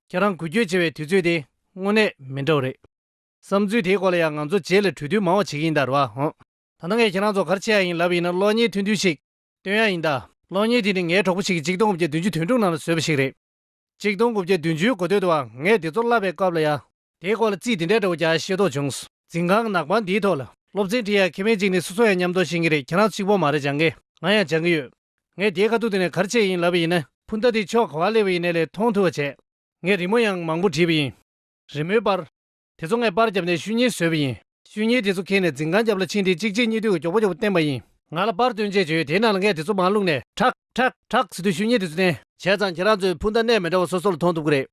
ཁྱེད་རང་འགུལ་སྐྱོད་བྱེད་པའི་དུས་ཚོད་དེ་དངོས་གནས་མི་འདྲ་བ་རེད། བསམ་ཚུལ་དེའི་སྐོར་ལ་ཡང་ང་ཚོ་རྗེས་ལ་གྲོས་བསྡུར་མང་བ་བྱེད་ཀྱི་ཡིན་ད། རེད་བ། ཧོ། ད་ལྟ་ངས་ཁྱེད་རང་ཚོར་ག་རེ་བྱེད་ཡག་ཡིན་ལབ་པ་ཡིན་ན་གློག་བརྙན་ཐུང་ཐུང་ཞིག་སྟོན་ཡག་ཡིན་ད། གློག་བརྙན་དེ་ནི་ངའི་གྲོགས་པོ་ཞིག་གིས་གཅིག་སྟོང་དགུ་བརྒྱ་བདུན་ཅུ་དོན་དྲུག་ནང་ལ་བཟོས་པ་ཞིག་རེད། གཅིག་སྟོང་དགུ་བརྒྱ་བདུན་ཅུའི་འགོ་སྟོད་དུ་བ་ངས་དེ་ཚོ་བསླབ་པའི་སྐབས་ལ་ཡང་། དེའི་སྐོར་ལ་རྩིས་དེ་འདྲའི་འདྲ་བོ་རྒྱག་ཤེས་རྟོགས་བྱུང་། འཛིན་ཁང་ནག་པང་འདིའི་ཐོག་ལ་སློབ་ཚན་ཁྲིད་ཡག་ཁེ་ཕན་གཅིག་ནི་སོ་སོ་ཡང་མཉམ་དུ་ཤེས་ཀྱི་རེད། ཁྱེད་རང་གཅིག་པོ་མ་རེད་སྦྱང་གི། ང་ཡང་སྦྱང་གི་ཡོད། ངས་དེའི་ཁ་ཐུག་དེ་ནས་ག་རེ་བྱས་ཡིན་ལབ་པ་ཡིན་ན། འཕུར་མདའ་དེ་ཕྱོགས་ག་བ་སླེབས་པ་ཡིན་ནའི་ལས་མཐོང་ཐུབ་པ་བྱས། ངས་རི་མོ་ཡང་མང་པོ་བྲིས་པ་ཡིན། རི་མོའི་པར། དེ་ཚོ་ངས་པར་བརྒྱབ་ནས་བཤུས་གཉེར་བཟོས་པ་ཡིན། བཤུས་གཉེར་དེ་ཚོ་འཁྱེར་ནས་འཛིན་ཁང་རྒྱབ་ལ་ཕྱིན་ཏེ་གཅིག་རྗེས་གཉིས་མཐུད་ཀྱིས་མགྱོགས་པོ་མགྱོགས་པོ་བསྟན་པ་ཡིན། ང་ལ་པར་སྟོན་ཆས་ཅིག་ཡོད། དེའི་ནང་ལ་ངས་དེ་ཚོ་མར་བླུགས་ནས་ཁྲག་ཁྲག་ཁྲག་ཟེར་དུས་བཤུས་གཉེར་དེ་ཚོ་བསྟན། བྱས་ཙང་ཁྱེད་རང་ཚོས་འཕུར་མདའ་གནས་མི་འདྲ་བ་སོ་སོ་ལ་མཐོང་ཐུབ་ཀྱི་རེད།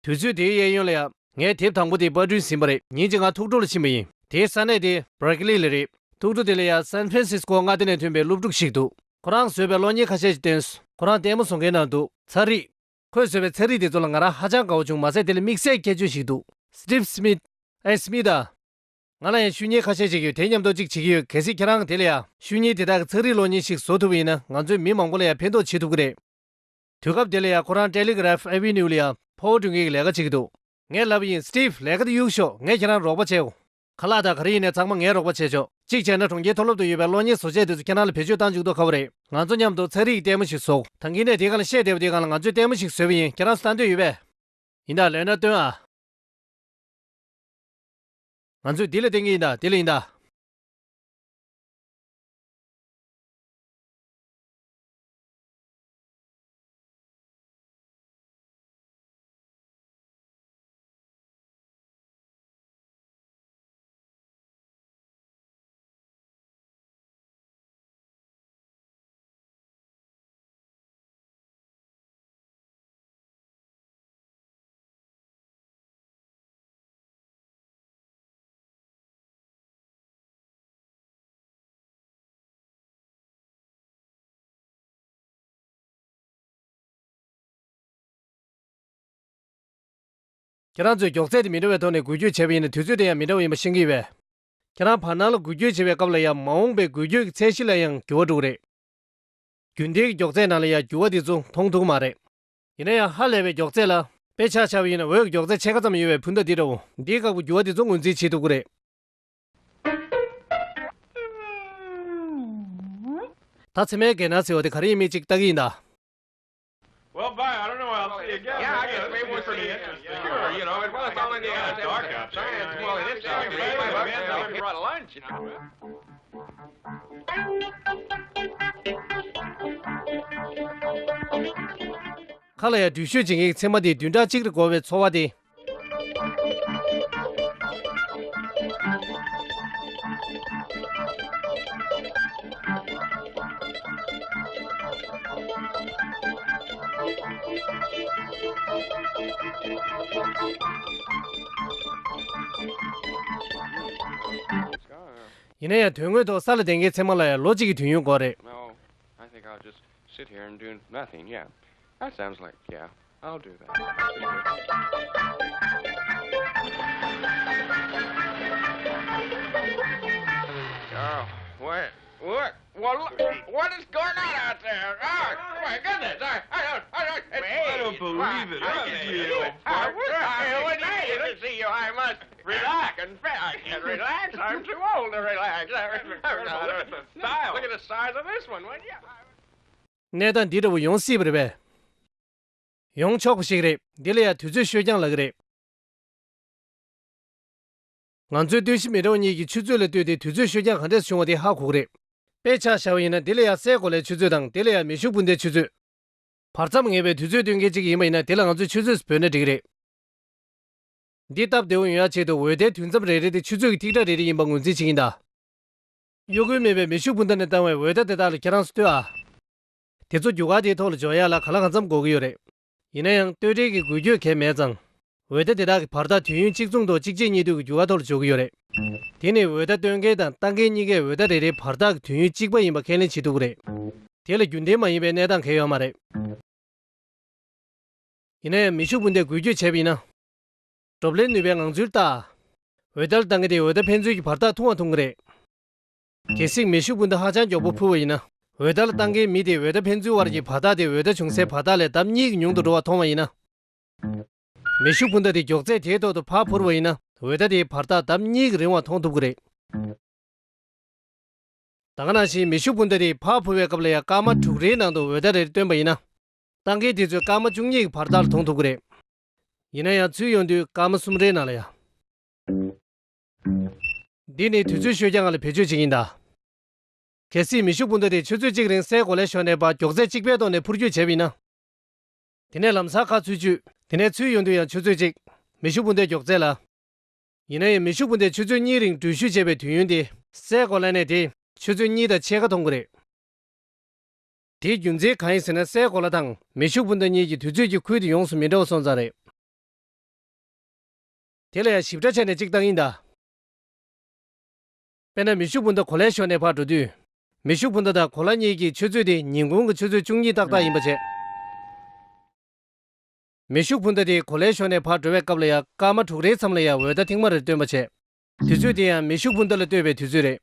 དུས་ཚོད་དེའི་གཡས་གཡོན་ལ་ཡང་ངས་དེབ་དང་པོ་དེ་པར་སྐྲུན་ཟིན་པ་རེད། ཉིན་གཅིག་ང་ཐུགས་སྤྲོ་ལ་ཕྱིན་པ་ཡིན། དེའི་ས་གནས་དེ་Berkeley་ལ་རེད། ཐུགས་སྤྲོ་དེ་ལ་ཡང་San Francisco་མངའ་སྡེ་ནས་ཐོན་པའི་སློབ་ཕྲུག་ཞིག་འདུག་ཁོ་རང་བཟོས་པའི་གློག་བརྙན་ཁ་ཤས་ཤིག་བསྟན་སོང་། ཁོ་རང་ལྟད་མོ་བཟོ་མཁན་ནང་འདུག་ཚ་རིགས། ཁོས་བཟོས་པའི་ཚ་རིགས་དེ་ཚོ་ལ་ང་རང་ཧ་ཅང་དགའ་བོ་བྱུང་། མ་ཟད་དེ་ལ་དམིགས་བསལ་ཁྱད་ཆོས་ཤིག་འདུག Steve Smith། ཨེ་སི་མི་ཐི། ང་ལ་ཡང་བཤུས་གཉེར་ཁ་ཤས་ཤིག་ཡོད། དེ་མཉམ་དུ་གཅིག་བྱེད་ཀྱི་ཡོད། གལ་སྲིད་ཁྱེད་རང་དེ་ལ་ཡང་བཤུས་གཉེར་དེ་དག་གི་ཚ་རིགས་གློག་བརྙན་ཞིག་བཟོ་ཐུབ་པ་ཡིན་ན་ང་ཚོའི་མི་མང་པོ་ལ་ཡང་ཕན་ཐོགས་བྱེད་ཐུབ་ཀྱི་རེད། དུས་སྐབས་དེ་ལ་ཡང་ཁོ་རང་Telegraph Avenue་ལ་ཡང་ཕོ་བོ་སྐྲུན་མཁན་གྱི་ལས་ཀ་བྱེད་ཀྱི་འདུག་ངས་ལབ་པ་ཡིན། Steve་ལས་ཀ་དེ་གཡུག་ཤོག་ངས་ཁྱེད་རང་རོགས་པ་བྱེད། ཁ་ལག་དང་ག་རེ་ཡིན་ནའི་ཚང་མ་ངས་རོགས་པ་བྱེད་ཆོག་གཅིག་བྱས་ན་གྲོང་ཁྱེར་མཐོ་སློབ་ཏུ་ཡོད་པའི་གློག་བརྙན་བཟོ་ཆས་དེ་ཚོ་ཁྱེད་རང་ལ་བེད་སྤྱོད་བཏང་བཅུག་མདོག་ཁ་པོ་རེད། ང་ཚོ་མཉམ་དུ་ཚ་རིགས་ལྟད་མོ་ཞིག་བཟོ། ད་གིན་ནས་དེ་སྒང་ལ་བཤད་བསྡད་པ་དེ་སྒང་ལ་ང་ཚོས་ལྟད་མོ་ཞིག་བཟོས་པ་ཡིན། ཁྱེད་རང་ཚོ་ལྟ་འདོད་ཡོད་པས། ཡིན་ད། ལོས་ན་སྟོན་ཨ། ང་ཚོས་འདི་ལ་བསྟན་གྱི་ཡིན་ད། འདི་ལ་ཡིན་ད། ཁྱེད་རང་ཚོས་མགྱོགས་ཚད་དེ་མི་འདྲ་བའི་ཐོག་ནས་འགུལ་སྐྱོད་བྱས་པ་ཡིན་ན་དུས་ཚོད་དེ་ཡང་མི་འདྲ་བ་ཡིན་པ་ཤེས་ཀྱི་ཡོད་པས། ཁྱེད་རང་བར་སྣང་ལ་འགུལ་སྐྱོད་བྱེད་པའི་སྐབས་ལ་ཡང་མ་འོངས་པའི་འགུལ་སྐྱོད་ཀྱི་ཚད་གཞི་ལ་ཡང་འགྱུར་བ་འགྲོ་གི་རེད། རྒྱུན་ལྡན་གྱི་མགྱོགས་ཚད་ནང་ལ་ཡང་འགྱུར་བ་དེ་ཚོ་མཐོང་ཐུབ་མ་རེད། ཡིན་ན་ཡང་ཧ་ལས་པའི་མགྱོགས་ཚད་ལ་དཔེ་ཆ་བཞག་པ་ཡིན་ན་འོད་ཀྱི་མགྱོགས་ཚད་ཕྱེད་ཀ་ཙམ་ཡོད་པའི་འཕུར་མདའ་འདི་འདྲ་བོ་འདིའི་སྐབས་ཀྱི་འགྱུར་བ་དེ་ཚོ་ངོས་འཛིན་བྱེད་ཐུབ་ཀྱི་རེད། ད་ཚེ་མའི་གད་སྣང་ཟེར་བ་དེ་ག་རེ་ཡིན་མིན་ཅིག་ལྟ་གི་ཡིན་ད། Well, bye. I don't know. I'll see you again. Yeah, I guess maybe we'll see you. Sure, you know, well, it's all in the entertainment. Science, well, it is science. Maybe we'll brought lunch, you know. ཁ་ལ་ཡ་འགྲུལ་བཞུད་བྱེད་མཁན་གྱི་ཚེར་མ་དེ་བདུན་ཕྲག་གཅིག་རེ་འགོར་བའི་ཚོར་བ་དེ། ཡིན་ན་ཡང་དོན་དངོས་ཐོག་ས་ལ་བསྡད་མཁན་ཚེར་མ་ལ་ཡང་ལོ་གཅིག་གི་དུས་ཡུན་འགོར་རེད། No, I think I'll just sit here and do nothing. Yeah, that sounds like, yeah, I'll do that. Oh, what? What? Well, look, what is going on out there? Oh, my goodness. I, I don't, I don't, I don't believe it. Look at you, you old fart. I was excited to see you. I must relax and fe- I can't relax. I'm too old to relax. I, I, look at the style. Look at the size of this one, would you? གནས་སྟངས་འདི་འདྲ་བོ་ཡོང་སྲིད་པ་རེད་པས། ཡོང་ཆོག་པ་ཞིག་རེད། འདི་ལ་ཡང་དུས་ཚོད་ཤོད་རྐྱང་ལབ་ཀྱི་རེད། ང་ཚོའི་ལྟོས་གཞི་མི་འདྲ་བ་གཉིས་ཀྱི་ཆུ་ཚོད་ལ་ལྟོས་ཏེ་དུས་ཚོད་ཤོད་རྐྱང་ག་འདྲས་བྱུང་བ་དེ་ཧ་གོ་གི་རེད། དཔེ་ཆ་བཞག་པ་ཡིན་ན་འདི་ལ་ཡང་སའི་གོ་ལའི་ཆུ་ཚོད་དང་འདི་ལ་ཡང་མེ་ཤུགས་འཕུར་མདའི་ཆུ་ཚོད། བར་མཚམས་ངེས་པའི་དུས་ཚོད་སྟོན་མཁན་གཅིག་ཡིན་པ་ཡིན་ན་འདི་ལ་ང་ཚོས་ཆུ་ཚོད་ཟེར་འབོད་ན་འགྲིག་གི་རེད། འདི་སྟབས་བདེ་བོ་ཡོང་ཡག་ཆེད་དུ་འོད་ཟླའི་དུས་མཚམས་རེ་རེ་དེ་ཆུ་ཚོད་ཀྱི་ཐིག་ཁྲ་རེ་རེ་ཡིན་པ་ངོས་འཛིན་བྱེད་ཀྱིན་གདའ། གཡོ་འགུལ་མེད་པའི་མེ་ཤུགས་འཕུར་མདའ་ནས་བཏང་བའི་འོད་ཟླ་དེ་དག་ལ་ཁྱེད་རང་ཚོ་ལྟོས་ཨ། དེ་ཚོ་རྒྱུ་སྐར་དེའི་ཐོག་ལ་འབྱོར་ཡག་ལ་གང་ལ་གང་འཚམ་འགོར་གྱི་ཡོད་རེད། ཡིན་ན་ཡང་ལྟོས་འབྲས་ཀྱི་འགུལ་སྐྱོད་གང་ཡང་མེད་ཙང་། འོད་ཟླ་དེ་དག་གི་བར་ཐག་དུས་ཡུན་གཅིག་མཚུངས་ཐོག་གཅིག་རྗེས་གཉིས་མཐུད་ཀྱི་རྒྱུ་སྐར་ཐོག་ལ་འབྱོར་གྱི་ཡོད་རེད། དེ་ནི་འོད་ཟླ་སྟོན་མཁན་དང་བཏང་མཁན་གཉིས་ཀས་འོད་ཟླ་རེ་རེའི་བར་ཐག་གི་དུས་ཡུན་གཅིག་པ་ཡིན་པ་ཁས་ལེན་བྱེད་ཐུབ་ཀྱི་རེད། དེ་ལ་རྒྱུན་ལྡན་མ་ཡིན་པའི་གནས་སྟངས་གང་ཡང་ཡོད་མ་རེད། ཡིན་ན་ཡང་མེ་ཤུགས་འཕུར་མདའི་འགུལ་སྐྱོད་བྱས་པ་ཡིན་ན། འགྲོ་ལན་ནུས་པའི་ངང་ཚུལ་ལྟ། འོད་ཟླ་ལ་བཏང་མཁན་དེ་འོད་ཟླ་ཕན་ཚུན་གྱི་བར་ཐག་ཐུང་བ་མཐོང་གི་རེད། གལ་སྲིད་མེ་ཤུགས་འཕུར་མདའ་ཧ་ཅང་མགྱོགས་པོ་འཕུར་བ་ཡིན་ན། འོད་ཟླ་ལ་བཏང་མཁན་མི་དེ་འོད་ཟླ་ཕན་ཚུན་དབར་གྱི་བར་ཐག་དེ་འོད་ཟླ་བྱུང་སའི་བར་ཐག་ལས་ལྡབ་གཉིས་ཀྱིས་ཉུང་དུ་འགྲོ་བ་མཐོང་བ་ཡིན་ན། མེ་ཤུགས་འཕུར་མདའ་དེ་མགྱོགས་ཚད་དེའི་ཐོག་ཏུ་ཕར་འཕུར་བ་ཡིན་ན་འོད་ཟླ་དེའི་བར་ཐག་ལྡབ་གཉིས་ཀྱིས་རིང་བ་མཐོང་ཐུབ་ཀྱི་རེད། ད་ག་ནང་བཞིན་མེ་ཤུགས་འཕུར་མདའ་དེ་ཕར་འཕུར་བའི་སྐབས་ལ་ཡང་སྐར་མ་དྲུག་རེའི་ནང་དུ་འོད་ཟླ་རེ་སྟོན་པ་ཡིན་ན། བཏང་མཁན་དེ་ཚོས་སྐར་མ་བཅུ་གཉིས་ཀྱི་བར་ཐག་ལ་མཐོང་ཐུབ་ཀྱི་རེད། ཡིན་ན་ཡང་ཚུར་ཡོང་དུས་སྐར་མ་གསུམ་རེའི་ནང་ལ་ཡང་། འདི་ནི་དུས་ཚོད་ཤོད་རྐྱང་ལ་བེད་སྤྱོད་བྱེད་ཀྱིན་གདའ། གལ་སྲིད་མེ་ཤུགས་འཕུར་མདའ་དེ་ཆུ་ཚོད་གཅིག་རིང་སའི་གོ་ལའི་ཞོར་ནས་ཕར་མགྱོགས་ཚད་གཅིག་པའི་ཐོག་ནས་འཕུར་སྐྱོད་བྱས་པ་ཡིན་ན། དེ་ནས་ལམ་སང་ཁ་ཚུར་གཅུས། དེ་ནས་ཚུར་ཡོང་དུས་ཡང་ཆུ་ཚོད་གཅིག་མེ་ཤུགས་འཕུར་མདའི་མགྱོགས་ཚད་ལ། ཡིན་ན་ཡང་མེ་ཤུགས་འཕུར་མདའི་ཆུ་ཚོད་གཉིས་རིང་འགྲུལ་བཞུད་བྱས་པའི་དུས་ཡུན་དེ་སའི་གོ་ལ་ནས་དེ་ཆུ་ཚོད་གཉིས་དང་ཕྱེད་ཀ་མཐོང་གི་རེད། དེའི་རྒྱུ་མཚན་གང་ཡིན་ཟེར་ན་སའི་གོ་ལ་དང་མེ་ཤུགས་འཕུར་མདའ་གཉིས་ཀྱི་དུས་ཚོད་ཀྱི་ཁུལ་དེ་ཡོངས་སུ་མི་འདྲ་བ་སོང་ཙང་རེད། དེ་ལ་ཡང་ཞིབ་ཕྲ་བྱས་ནས་གཅིག་བཏང་ཡིན་ད། དཔེར་ན་མེ་ཤུགས་འཕུར་མདའ་གོ་ལའི་ཞོར་ནས་ཕར་འགྲོ་དུས། མེ་ཤུགས་འཕུར་མདའ་དང་གོ་ལ་གཉིས་ཀྱི་ཆུ་ཚོད་དེ་ཉིན་གུང་གི་ཆུ་ཚོད་བཅུ་གཉིས་ཏག་ཏག་ཡིན་པ་བྱས། མེ་ཤུགས་འཕུར་མདའ་དེ་གོ་ལའི་ཞོར་ནས་ཕར་འགྲོ་བའི་སྐབས་ལ་ཡང་སྐར་མ་དྲུག་རེའི་མཚམས་ལ་ཡང་འོད་ཟླ་ཐེངས་མ་རེར་སྟོན་པ་བྱས། དུས་ཚོད་དེ་ཡང་མེ་ཤུགས་འཕུར་མདའ་ལ་ལྟོས་པའི་དུས་ཚོད་རེད།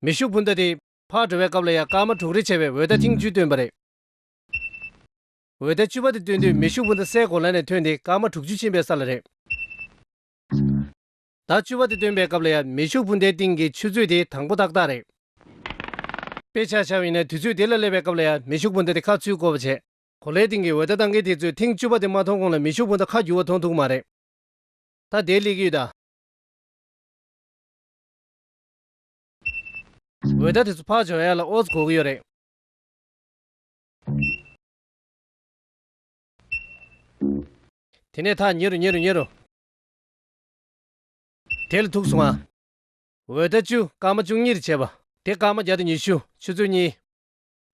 མེ་ཤུགས་འཕུར་མདའ་དེ་ཕར་འགྲོ་བའི་སྐབས་ལ་ཡང་སྐར་མ་དྲུག་རེ་བྱས་པའི་འོད་ཟླ་ཐེངས་བཅུ་སྟོན་པ་རེད། འོད་ཟླ་བཅུ་པ་དེ་སྟོན་དུས་མེ་ཤུགས་འཕུར་མདའ་སའི་གོ་ལ་ནས་ཐོན་ཏེ་སྐར་མ་དྲུག་ཅུ་ཕྱིན་པའི་ས་ལ་རེད། ཟླ་བཅུ་པ་དེ་སྟོན་པའི་སྐབས་ལ་ཡང་མེ་ཤུགས་འཕུར་མདའི་སྟེང་གི་ཆུ་ཚོད་དེ་དང་པོ་ཏག་ཏག་རེད། དཔེ་ཆ་བཞག་པ་ཡིན་ན་དུས་ཚོད་དེ་ལ་སླེབས་པའི་སྐབས་ལ་ཡང་མེ་ཤུགས་འཕུར་མདའ་དེ་ཁ་ཚུར་བསྐོར་བ་བྱས། གོ་ལའི་སྟེང་གི་འོད་ཟླ་བཏང་མཁན་དེ་ཚོས་ཐེངས་བཅུ་པ་དེ་མ་མཐོང་གོང་ལ་མེ་ཤུགས་འཕུར་མདའ་ཁ་འགྱུར་བ་མཐོང་ཐུབ་ཀྱི་མ་རེད། ད་དེ་སླེབས་ཀྱི་ཡོད་ད། འོད་ཟླ་དེ་ཚོ་ཕར་འབྱོར་ཡག་ལ་ཨོ་ཙི་འགོར་གྱི་ཡོད་རེད། དེ་ནས་ཐག་ཉེ་རུ་ཉེ་རུ་ཉེ་རུ། དེ་ལ་ཐུག་སོང་ང་། འོད་ཟླ་བཅུ་སྐར་མ་བཅུ་གཉིས་རེ་བྱས་པ། དེ་སྐར་མ་བརྒྱ་དང་ཉི་ཤུ་ཆུ་ཚོད་གཉིས།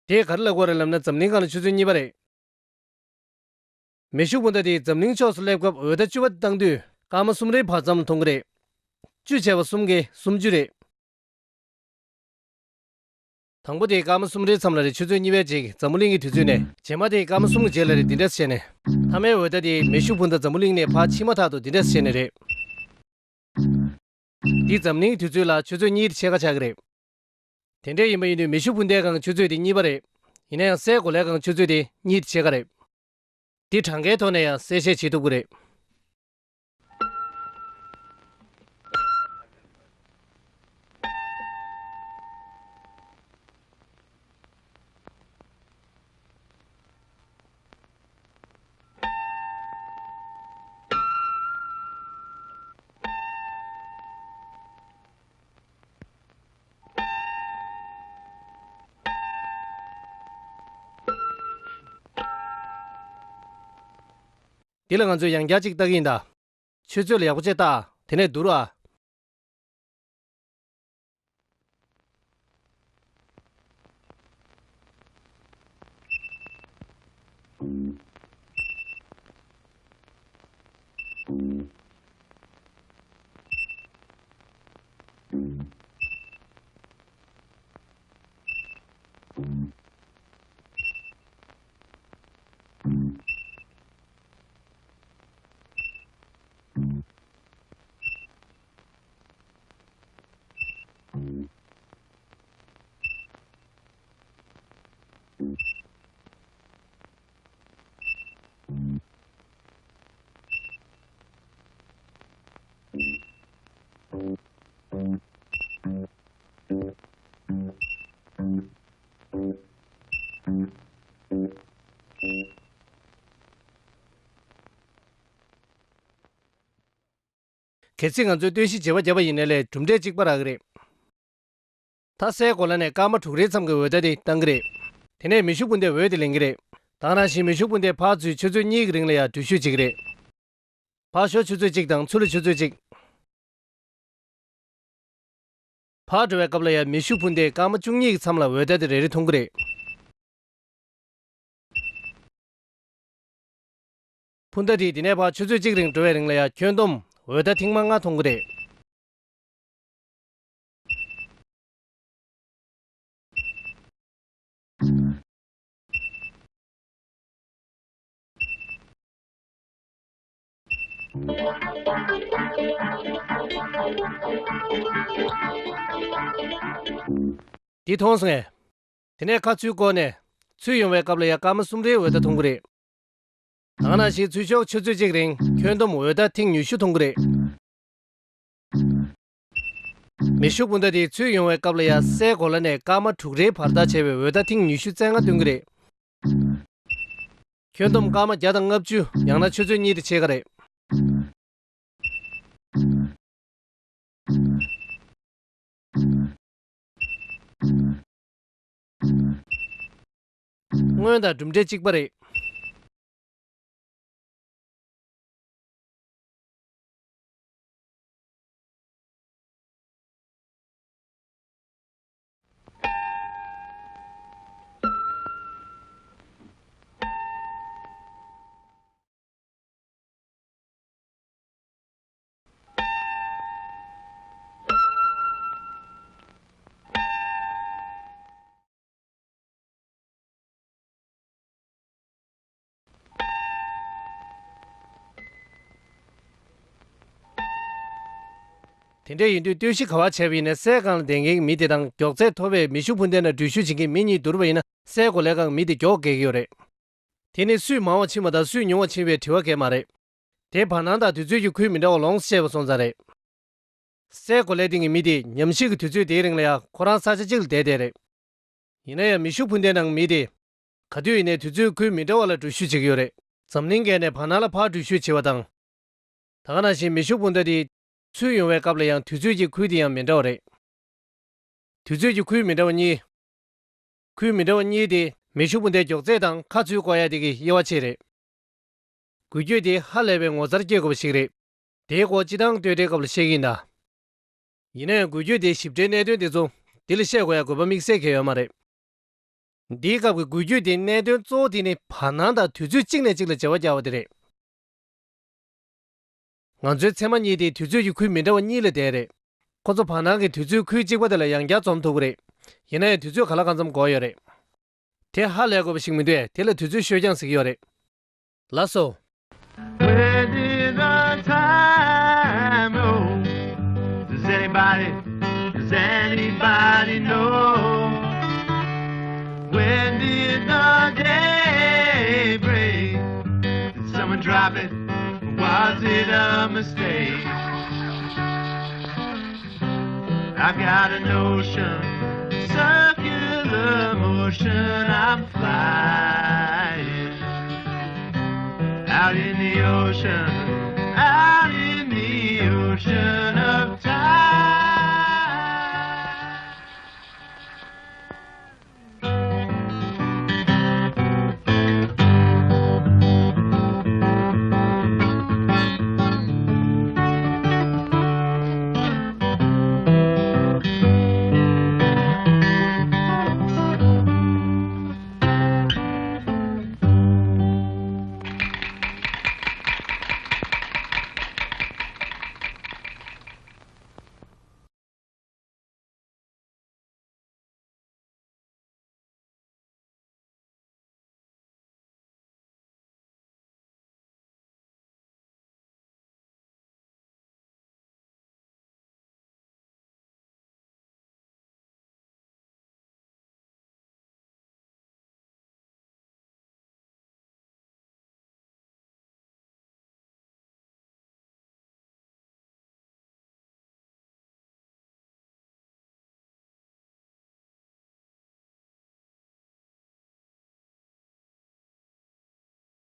དེ་ག་རེ་ལབ་དགོས་རེད་ལབ་ན་འཛམ་གླིང་སྒང་ལ་ཆུ་ཚོད་གཉིས་པ་རེད། མེ་ཤུགས་འཕུར་མདའ་དེ་འཛམ་གླིང་ཕྱོགས་སུ་སླེབས་སྐབས་འོད་ཟླ་བཅུ་པ་དེ་བཏང་དུས་སྐར་མ་གསུམ་རེའི་བར་མཚམས་ལ་མཐོང་གི་རེད། བཅུ་བྱས་པ་གསུམ་གྱིས་སུམ་ཅུ་རེད། དང་པོ་དེ་སྐར་མ་གསུམ་རེའི་མཚམས་ལ་རེད་ཆུ་ཚོད་གཉིས་པའི་རྗེས་ཀྱི་འཛམ་བུ་གླིང་གི་དུས་ཚོད་ནས། རྗེས་མ་དེ་སྐར་མ་གསུམ་གྱི་རྗེས་ལ་རེད་འདི་འདྲ་བྱས་ནས། མཐའ་མའི་འོད་ཟླ་དེ་མེ་ཤུགས་འཕུར་མདའ་འཛམ་བུ་གླིང་ནས་ཕར་ཕྱིན་མ་ཐག་ཏུ་འདི་འདྲ་བྱས་ནས་རེད། འདི་འཛམ་གླིང་དུས་ཚོད་ལ་ཆུ་ཚོད་གཉིས་དེ་ཕྱེད་ཀ་ཆགས་ཀྱི་རེད། དེ་འདྲ་ཡིན་པ་ཡིན་དུས་མེ་ཤུགས་འཕུར་མདེལ་སྒང་ཆུ་ཚོད་དེ་གཉིས་པ་རེད། ཡིན་ན་ཡང་སའི་གོ་ལའི་སྒང་ཆུ་ཚོད་དེ་གཉིས་དེ་ཕྱེད་ཀ་རེད། འདི་གྲངས་ཀའི་ཐོག་ནས་ཡང་གསལ་བཤད་བྱེད་ཐུབ་ཀྱི་རེད། འདི་ལ་ང་ཚོས་ཡང་བསྐྱར་གཅིག་ལྟ་གི་ཡིན་ད། ཆུ་ཚོད་ལ་ཡག་པོ་བྱས་ལྟ། དེ་ནས་བསྡུར་ཨ། གལ་སྲིད་ང་ཚོས་ལྟོས་གཞི་བྱེ་བ་བརྒྱབ་པ་ཡིན་ན་ལས་གྲུབ་འབྲས་གཅིག་པ་རག་གི་རེད། ད་སའི་གོ་ལ་ནས་སྐར་མ་དྲུག་རེའི་མཚམས་ཀྱི་འོད་མཐའ་དེ་བཏང་གི་རེད། དེ་ནས་མེ་ཤུགས་འཕུར་མདེལ་འོད་དེ་ལེན་གྱི་རེད། ད་ག་ནང་བཞིན་མེ་ཤུགས་འཕུར་མདེལ་ཕར་ཚུར་ཆུ་ཚོད་གཉིས་ཀྱི་རིང་ལ་ཡང་འགྲུལ་བཞུད་བྱེད་ཀྱི་རེད། ཕར་ཞོག་ཆུ་ཚོད་གཅིག་དང་ཚུར་ལ་ཆུ་ཚོད་གཅིག་ཕར་འགྲོ་བའི་སྐབས་ལ་ཡང་མེ་ཤུགས་འཕུར་མདེལ་སྐར་མ་བཅུ་གཉིས་ཀྱི་མཚམས་ལ་འོད་མཐའ་དེ་རེ་རེ་མཐོང་གི་རེད། འཕུར་མདའ་དེས་འདི་ནས་ཕར་ཆུ་ཚོད་གཅིག་རིང་འགྲོ་བའི་རིང་ལ་ཡང་ཁྱོན་བསྡོམས་འོད་མཐའ་ཐེངས་མ་ལྔ་མཐོང་གི་རེད། འདི་མཐོང་སོང་ངས། དེ་ནས་ཁ་ཚུར་བསྐོར་ནས་ཚུར་ཡོང་བའི་སྐབས་ལ་ཡང་སྐར་མ་གསུམ་རེའི་འོད་མཐའ་མཐོང་གི་རེད། ད་ག་ནང་བཞིན་ཚུར་ཤོག་ཆུ་ཚོད་གཅིག་རིང་ཁྱོན་བསྡོམས་འོད་མཐའ་ཐེངས་ཉི་ཤུ་མཐོང་གི་རེད། མེ་ཤུགས་འཕུར་མདའ་དེ་ཚུར་ཡོང་བའི་སྐབས་ལ་ཡང་སའི་གོ་ལ་ནས་སྐར་མ་དྲུག་རེའི་བར་ཐག་བྱས་པའི་འོད་མཐའ་ཐེངས་ཉི་ཤུ་རྩ་ལྔ་སྟོན་གྱི་རེད། ཁྱོན་བསྡོམས་སྐར་མ་བརྒྱ་དང་ལྔ་བཅུ་ཡང་ན་ཆུ་ཚོད་གཉིས་དེ་ཕྱེད་ཀ་རེད། སྔོན་དང་གྲུབ་འབྲས་གཅིག་པ་རེད། དེ་འདྲ་ཡིན་དུས་ལྟོས་གཞི་ག་པར་བྱས་པ་ཡིན་ནའི་སའི་སྒང་ལ་བསྡད་མཁན་གྱི་མི་དེ་དང་མགྱོགས་ཚད་མཐོ་བའི་མེ་ཤུགས་འཕུར་མདེལ་ནང་འགྲུལ་བཞུད་བྱེད་མཁན་མི་གཉིས་བསྡུར་བ་ཡིན་ན་སའི་གོ་ལའི་སྒང་མི་དེ་མགྱོགས་བརྒལ་གྱི་ཡོད་རེད། དེ་ནི་སུས་མང་བ་ཕྱིན་པ་དང་སུས་ཉུང་བ་ཕྱིན་པའི་དྲི་བ་གང་ཡང་མ་རེད། དེ་བར་སྣང་དང་དུས་ཚོད་ཀྱི་ཁུལ་མི་འདྲ་བ་ལོངས་སུ་སྤྱད་པ་སོང་ཙང་རེད། སའི་གོ་ལའི་སྟེང་གི་མི་དེ་ཉམས་ཞིབ་ཀྱི་དུས་ཚོད་དེའི་རིང་ལ་ཡང་ཁོ་རང་ས་ཆ་གཅིག་ལ་བསྡད་བསྡད་རེད། ཡིན་ན་ཡང་མེ་ཤུགས་འཕུར་མདེལ་ནང་མི་དེ་ག་དུས་ཡིན་ནའི་དུས་ཚོད་ཁུལ་མི་འདྲ་བ་ལ་འགྲུལ་བཞུད་བྱེད་ཀྱི་ཡོད་རེད། འཛམ་གླིང་སྒང་ནས་བར་སྣང་ལ་ཕར་འགྲུལ་བཞུད་བྱེད་པ་དང་། ད་ག་ནང་བཞིན་མེ་ཤུགས་འཕུར་མདའ་དེ་ཚུར་ཡོང་བའི་སྐབས་ལ་ཡང་དུས་ཚོད་ཀྱི་ཁུལ་དེ་ཡང་མི་འདྲ་བ་རེད། དུས་ཚོད་ཀྱི་ཁུལ་མི་འདྲ་བ་གཉིས། ཁུལ་མི་འདྲ་བ་གཉིས་དེ་མེ་ཤུགས་འཕུར་མདའི་མགྱོགས་ཚད་དང་ཁ་ཚུར་བསྐོར་ཡ་དེ་གི་དབྱེ་བ་ཕྱེ་རེད། འགུལ་སྐྱོད་དེ་ཧ་ལས་པའི་ངོ་མཚར་སྐྱེ་དགོས་པ་ཞིག་རེད། དེའི་སྐོར་སྤྱིར་བཏང་ལྟོས་འགྲེལ་སྐབས་ལ་བཤད་ཀྱི་ཡིན་ད། ཡིན་ན་ཡང་འགུལ་སྐྱོད་དེའི་ཞིབ་ཕྲའི་གནད་དོན་དེ་ཚོ་འདི་ལ་བཤད་དགོས་ཡ་དགོས་པ་དམིགས་བསལ་གང་ཡང་ཡོད་མ་རེད། འདིའི་སྐབས་ཀྱི་འགུལ་སྐྱོད་དེའི་གནད་དོན་གཙོ་བོ་དེ་ནི་བར་སྣང་དང་དུས་ཚོད་གཅིག་ནས་གཅིག་ལ་འབྲེལ་བ་རྒྱག་པ་དེ་རེད། ང་ཚོའི་ཚེར་མ་གཉིས་དེ་དུས་ཚོད་ཀྱི་ཁུལ་མི་འདྲ་བ་གཉིས་ལ་བསྡད་རེད། ཁོ་ཚོ་བར་སྣང་གི་དུས་ཚོད་ཁུལ་གཅིག་པ་དེ་ལ་ཡང་བསྐྱར་འཛོམས་ཐུབ་ཀྱི་རེད། ཡིན་ན་ཡང་དུས་ཚོད་ག་ལ་གང་འཚམ་འགོར་ཡོད་རེད། དེ་ཧ་ལས་དགོས་པ་ཞིག་མི་འདུག་དེ་ལ་དུས་ཚོད་ཤོད་རྐྱང་ཟེར་གྱི་ཡོད་རེད། ལགས་སོ། Where did the time go? Does Anybody know when did the day break? Did someone drop it? Was it a mistake? I've got an ocean, circular motion. I'm flying out in the ocean, out in the ocean.